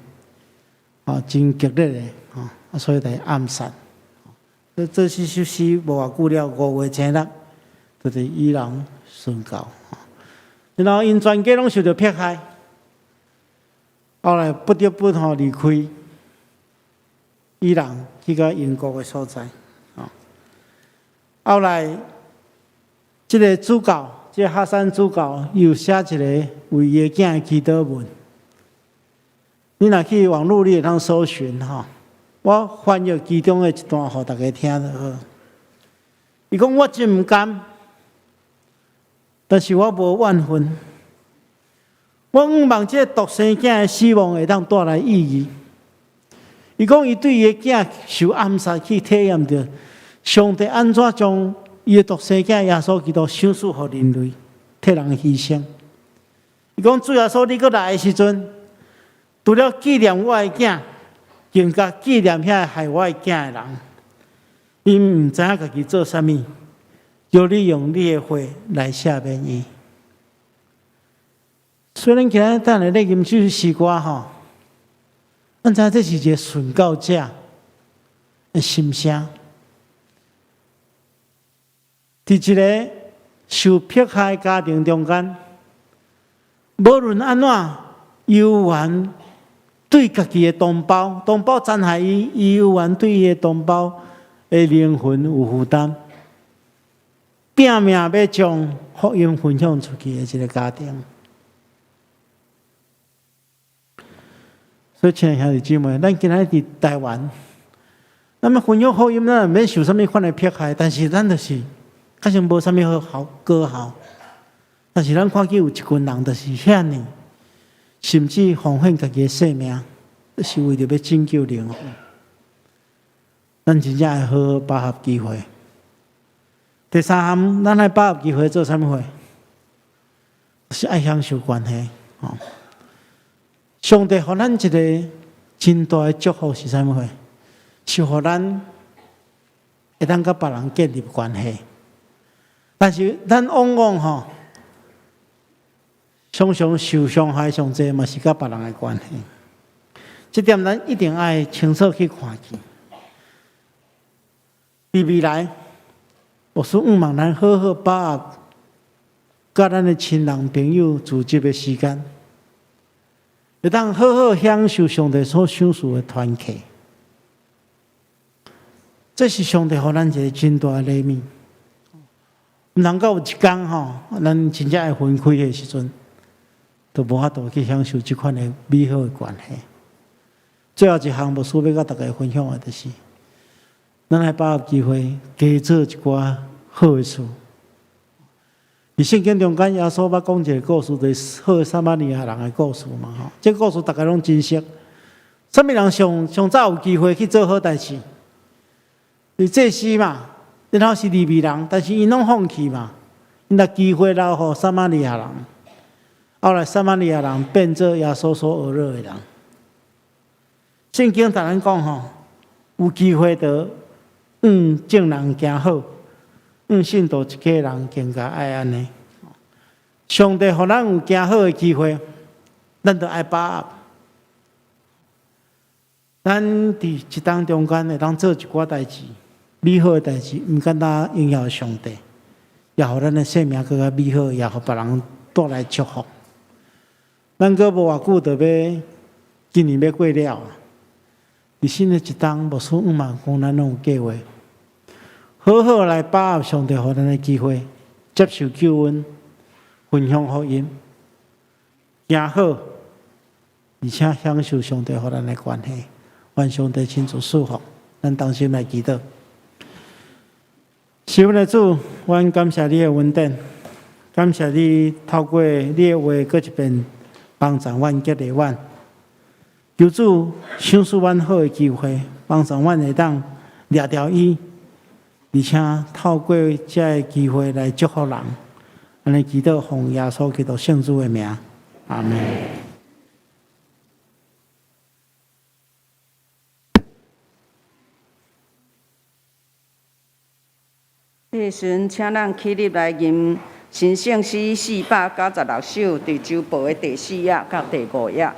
激烈的，吼，所以來暗殺。這四首詩無偌久了，5月正日，就佇伊朗殉教。然後𪜶全家攏受著迫害，後來不得不吼離開伊朗，去到英國的所在。後來，這个主教，這個哈山主教，伊有寫一个為伊的囝的祈禱文。你若去網路，你會當搜尋吼。我翻譯其中的一段，予大家聽就好。伊講我真毋甘，但是我無怨恨。我向望這個獨生囝的死亡會當帶來意義。伊講伊對伊的囝受暗殺去體驗著上帝按怎將伊的獨生囝耶穌基督賞賜予人類，替人犧牲。伊講主耶穌，你閣來的時陣，除了紀念我的囝，更加紀念遐害我的囝的人。𪜶毋知影家己做啥物，求你用你的血來赦免伊。雖然今日等下咧吟這首詩歌吼，咱知影這是一个殉教者的心聲。佇一个受迫害的家庭中間，無論按怎，猶原對家己的同胞，同胞殘害伊，伊猶原對伊的同胞的靈魂有負擔，拼命欲將福音分享出去的一个家庭。所以，親愛兄弟姊妹，咱今仔日佇台灣，咱欲分享福音，咱毋免受啥物款的迫害，但是咱就是確實無啥物好果效。但是咱看見有一群人，就是遐爾，甚至奉獻家己的性命，是為著欲拯救靈魂。咱真正愛好好把握機會。第三項，咱愛把握機會做啥物貨？是愛享受關係。吼，上帝予咱一个真大的祝福是啥物貨？是予咱會當佮別人建立關係。但是咱往往吼，常常受傷害上濟嘛是佮別人的關係。這點咱一定愛清楚去看見。佇未來，牧師向望咱好好把握佮咱的親人朋友聚集的時間，會當好好享受上帝所賞賜的團契。這是上帝予咱一个真大的禮物。毋通到有一工吼，咱真正愛分開的時陣，都無法度去享受這款的美好的關係。最後一項，牧師欲佮大家分享的，就是咱愛把握機會，加做一寡好的事。佇聖經中間，耶穌捌講一個故事，就是好撒瑪利亞人的故事嘛。吼，這個故事逐家攏真熟。啥物人上上早有機會去做好代誌？是祭司嘛，然後是利未人，但是𪜶攏放棄嘛，𪜶共機會留予撒瑪利亞人。後來撒瑪利亞人變做耶穌所訛樂的人。聖經同咱講吼，有機會就向眾人行好，向信徒一家人更加愛按呢。上帝予咱有行好的機會，咱就愛把握。咱佇一冬中間會當做一寡代誌，美好的代誌，毋簡單榮耀上帝，也予咱的生命閣較美好，也予別人帶來祝福。咱閣無偌久就欲今年欲過了啊！佇新的一冬，牧師向望講，咱攏有計劃，好好來把握上帝予咱的機會，接受救恩，分享福音，行好，而且享受上帝予咱的關係。願上帝親自賜福，咱同心來祈禱。是阮的主，阮感謝你的恩典，感謝你透過你的話，閣一遍幫助阮、激勵阮。求主賞賜阮好的機會，幫助阮會當掠著伊，而且透過這个機會來祝福人。按呢祈禱，奉耶穌基督聖主的名，阿們。這時陣，請咱起立來吟神聖詩496首，佇周報的第四頁佮第五頁。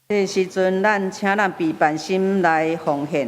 這個時陣，咱請咱備辦心來奉獻。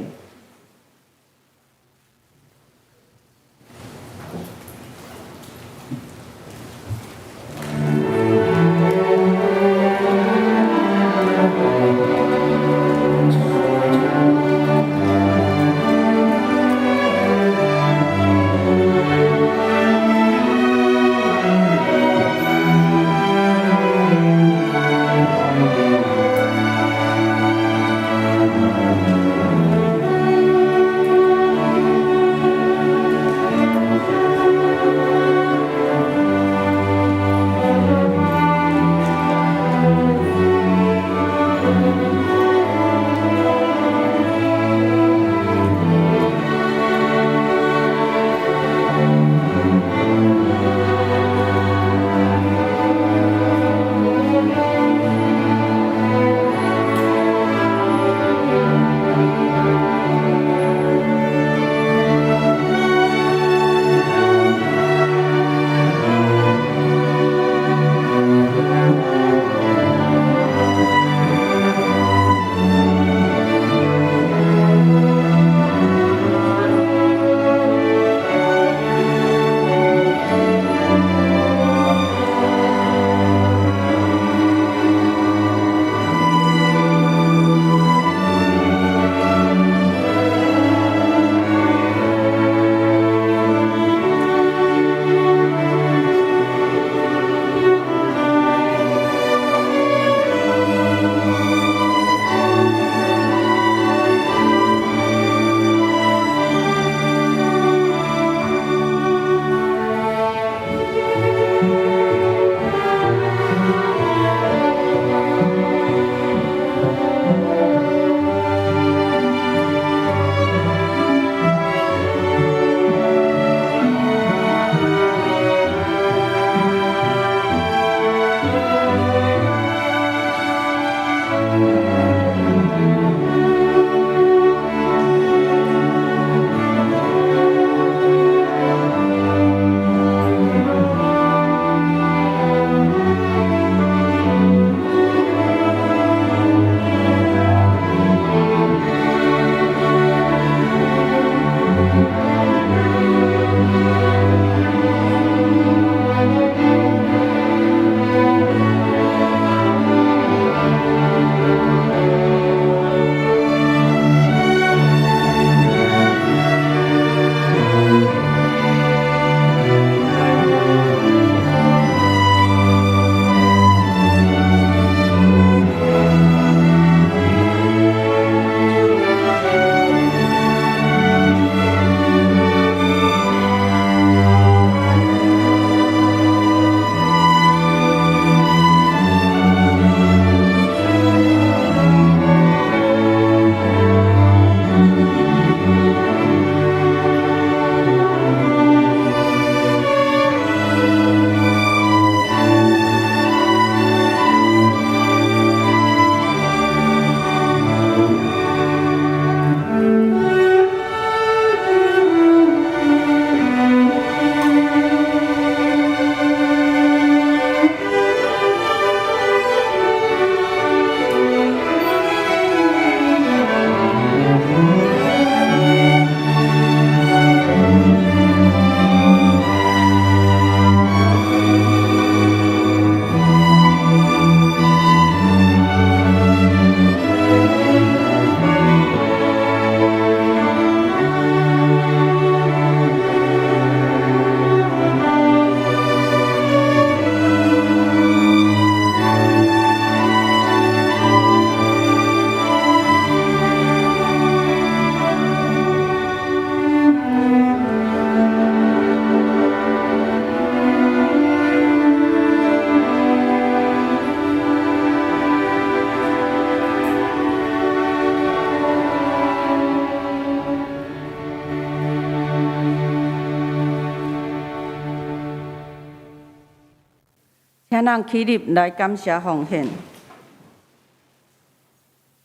請咱起立來感謝奉獻。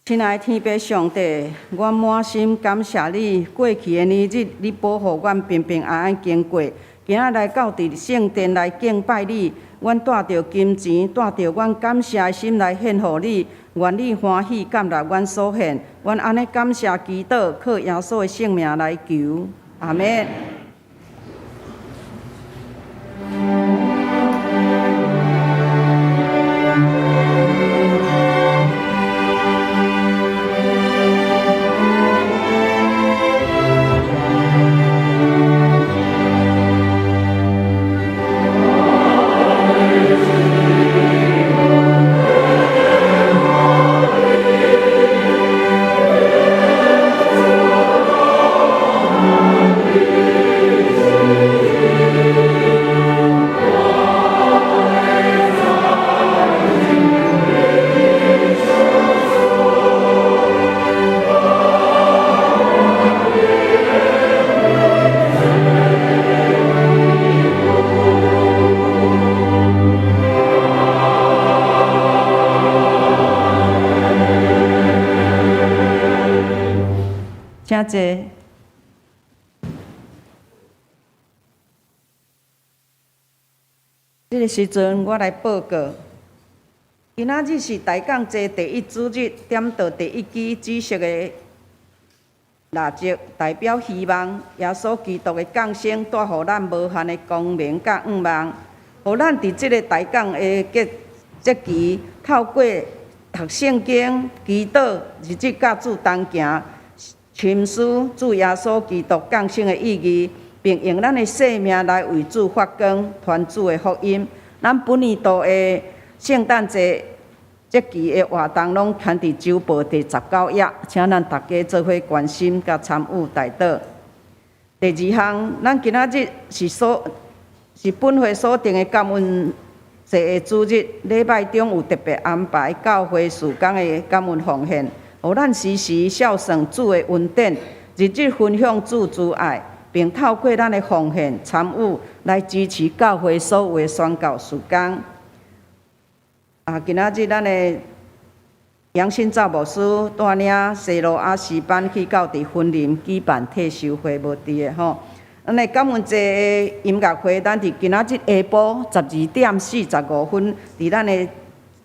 親愛的天父上帝，阮滿心感謝你。過去的年日，你保護阮平平安安經過。今仔來到佇聖殿來敬拜你，阮帶著金錢，帶著阮感謝的心來獻予你，願你歡喜接納阮所獻。阮按呢感謝祈禱，靠耶穌的聖名來求，阿們。請坐。這个時陣，我來報告。今仔日是大降節第一主日，點著第一支紫色的蠟燭，代表希望。耶穌基督的降生，帶予咱無限的光明佮盼望，予咱佇這个大降的節節期，透過讀聖經、祈禱、日日佮主同行，深思主耶穌基督降生的意義，並用咱的生命來為主發光，傳主的福音。咱本年度的聖誕節節期的活動，攏刊佇週報第19頁，請咱大家做伙關心佮參與代禱。第二項，咱今仔日是所是本會所定的感恩節的主日，禮拜中有特別安排教會事工的感恩奉獻，予咱時時孝順主的恩典，日日分享主慈愛，並透過咱的奉獻參與來支持教會所有的宣教事工。啊，今仔日咱的楊新照牧師帶領西羅亞詩班去到佇雲林舉辦退修會，無佇的吼。咱的感恩節的音樂會，咱佇今仔日下晡12點45分，佇咱的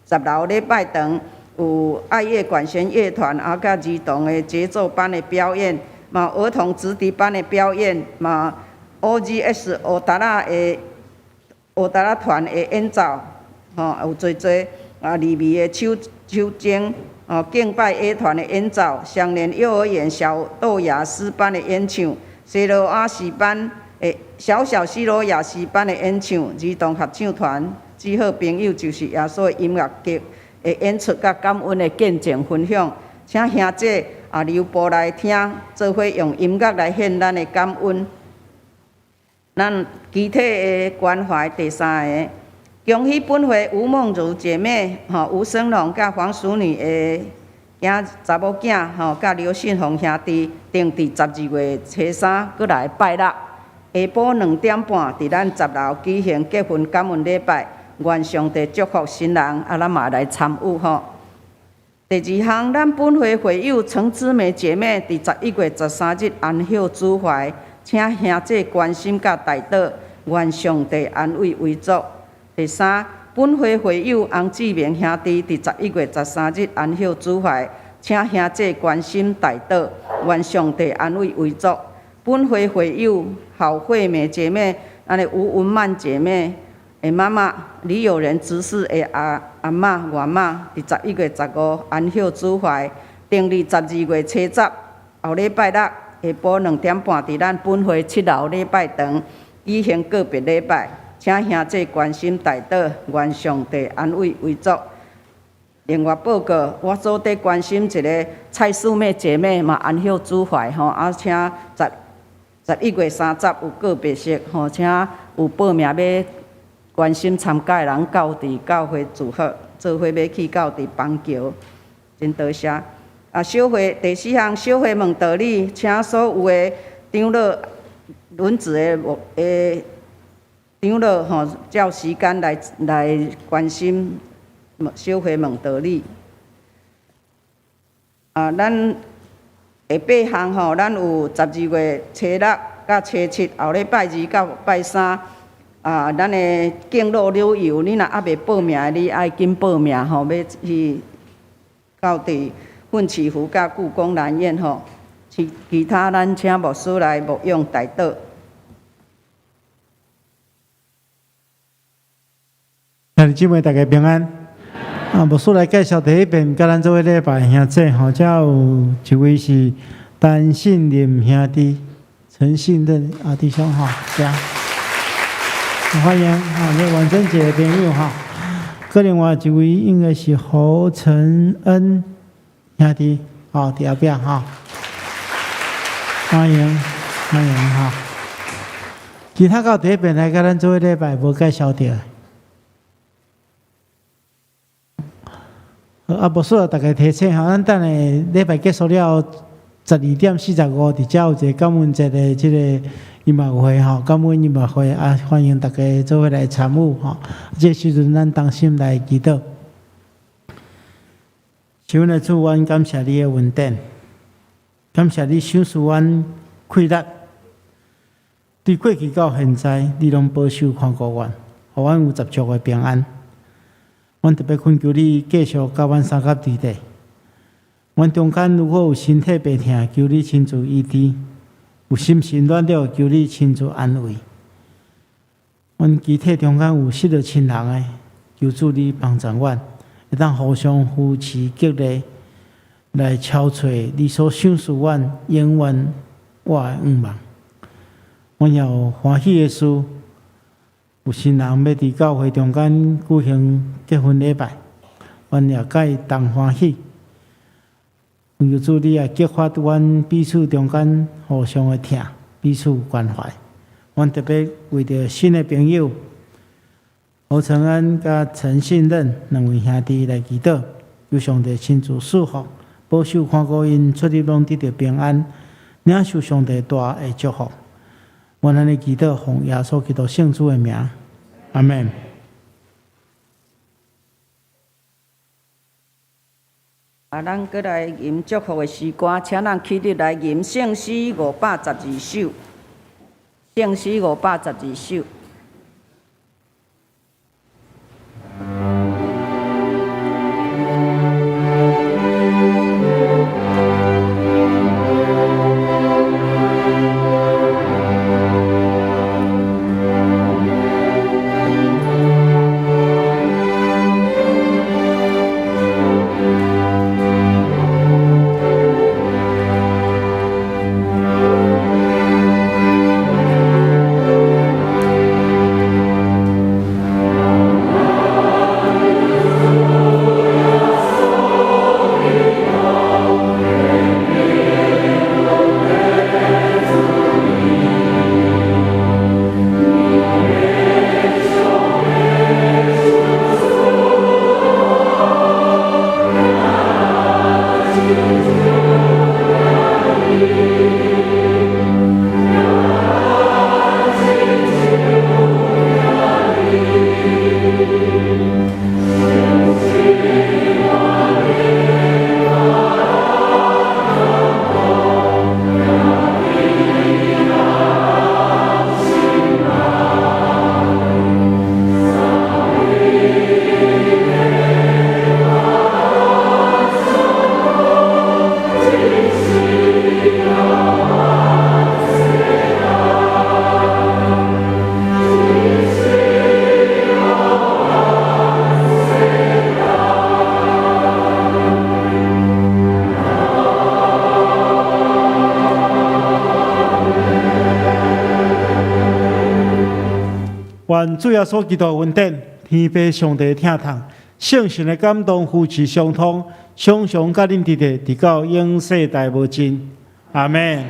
10樓禮拜堂有愛樂管弦樂團，啊，佮兒童的節奏班的表演，嘛兒童直笛班的表演，嘛 OGS 烏達仔的烏達仔團的演奏。吼，有濟濟啊，利未的手手鐘，哦，敬拜樂團的演奏，雙連幼兒園小豆芽詩班的演唱，西羅亞詩班的小小西羅亞詩班的演唱，兒童合唱團，只好朋友就是耶穌的音樂劇的演出，佮感恩的見證分享，請兄姐啊留步來聽，做伙用音樂來獻咱的感恩。咱肢體的關懷第三个。恭喜本會吳夢如姐妹、吼吳生龍佮黃淑女的囝查某囝，吼佮劉信宏兄弟，定佇12月初三，閣來拜六下晡2點半，佇咱10樓舉行結婚感恩禮拜，願上帝祝福新人，啊，咱嘛來參與吼。第二項，咱本會會友陳姊妹姐妹，佇11月13日安息主懷，請兄弟關心佮代禱，願上帝安慰遺族。第三，本會會友洪志明兄弟，佇11月13日安息主懷，請兄弟關心代禱，願上帝安慰遺族。本會會友郝惠美姐妹，咱的吳文曼姐妹的媽媽，李友仁執事的阿阿嬤、外媽，佇11月15安息主懷，定佇12月初10後禮拜六下晡2點半，佇咱本會7樓禮拜堂舉行告別禮拜。請兄弟關心代禱，願上帝安慰遺族。另外報告，我組底關心一个蔡師妹姐妹嘛安息主懷吼，啊請十11月30有告別式吼，請有報名欲關心參加的人到佇教會祝賀，做伙欲去到佇板橋，真多謝。啊，小會第四項，小會問道理，請所有的長老輪值的牧的長老吼，照時間來來關心小會問道理。啊，咱下八項吼，咱有12月初六佮初七，後禮拜二到拜三，啊，啊，咱的敬老旅遊，你若猶未報名的，你愛緊報名吼，欲去到佇奮起湖佮故宮南院吼。其他咱請牧師來牧養代禱。兄弟姊妹，大家平安。啊，牧師來介紹第一遍，佮咱做伙禮拜兄弟吼，遮有一位是陳信任兄弟，陳信任啊弟兄吼，對啊，歡迎啊，這萬聖節的朋友吼。閣另外一位應該是侯承恩兄弟，吼，佇後壁吼，歡迎歡迎吼。其他到第一遍來佮咱做伙禮拜無介紹著。啊，無需要大家提醒吼，咱等下禮拜結束了，12點45，佇遮有一個感恩節的這個音樂會吼，感恩音樂會啊，歡迎大家做伙來參與吼。這個時陣，咱同心來祈禱。是阮的主，阮感謝你的恩典，感謝你賞賜阮氣力，對過去到現在，你攏保守看顧阮，予阮有十足的平安。阮特別懇求你繼續佮阮相佮佇咧。阮中間如果有身體病痛，求你親自醫治；有心神軟弱，求你親自安慰。阮肢體中間有失落親人的，求主你幫助阮，會當互相扶持激勵，來超越你所賞賜阮永遠活的願望。阮也有歡喜的事。有新人欲佇教會中間舉行結婚禮拜，阮也佮伊同歡喜。求主你也激發阮彼此中間互相的疼，彼此關懷。阮特別為著新的朋友侯承恩佮陳信任兩位兄弟來祈禱，求上帝親自賜福，保守看顧𪜶出入攏得著平安，領受上帝大的祝福。阮按呢祈禱，奉耶穌基督聖子的名，阿們。啊，咱閣來吟祝福的詩歌，請咱起立來吟聖詩512首，聖詩512首。願主耶穌基督的恩典、天父上帝的疼痛、聖神的感動、扶持相通，常常佮恁佇咧，直到永世代無盡。阿們。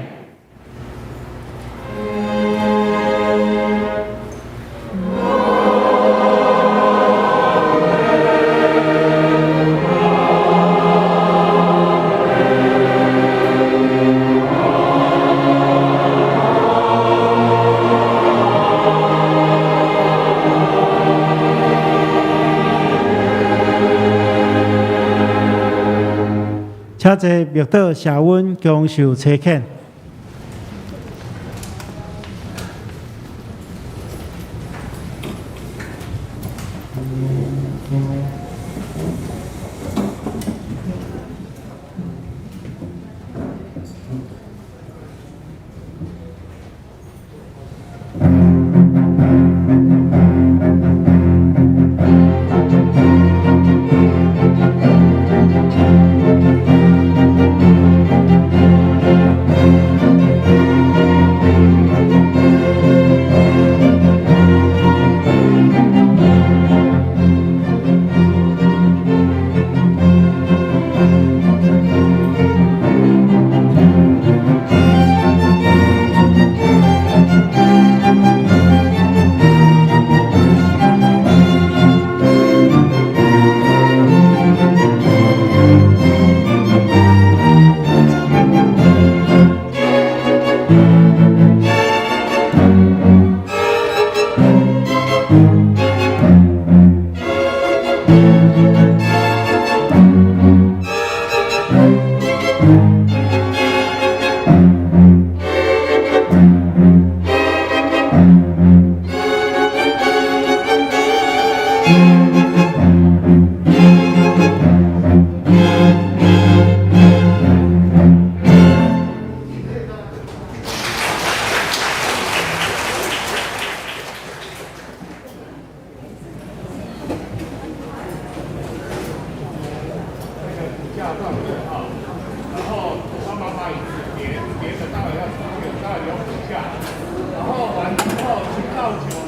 請坐默禱謝恩，享受差遣。下放着哈，然後幫忙把椅子疊疊的，待會要出去，待會留五下。然後完之後，7到9。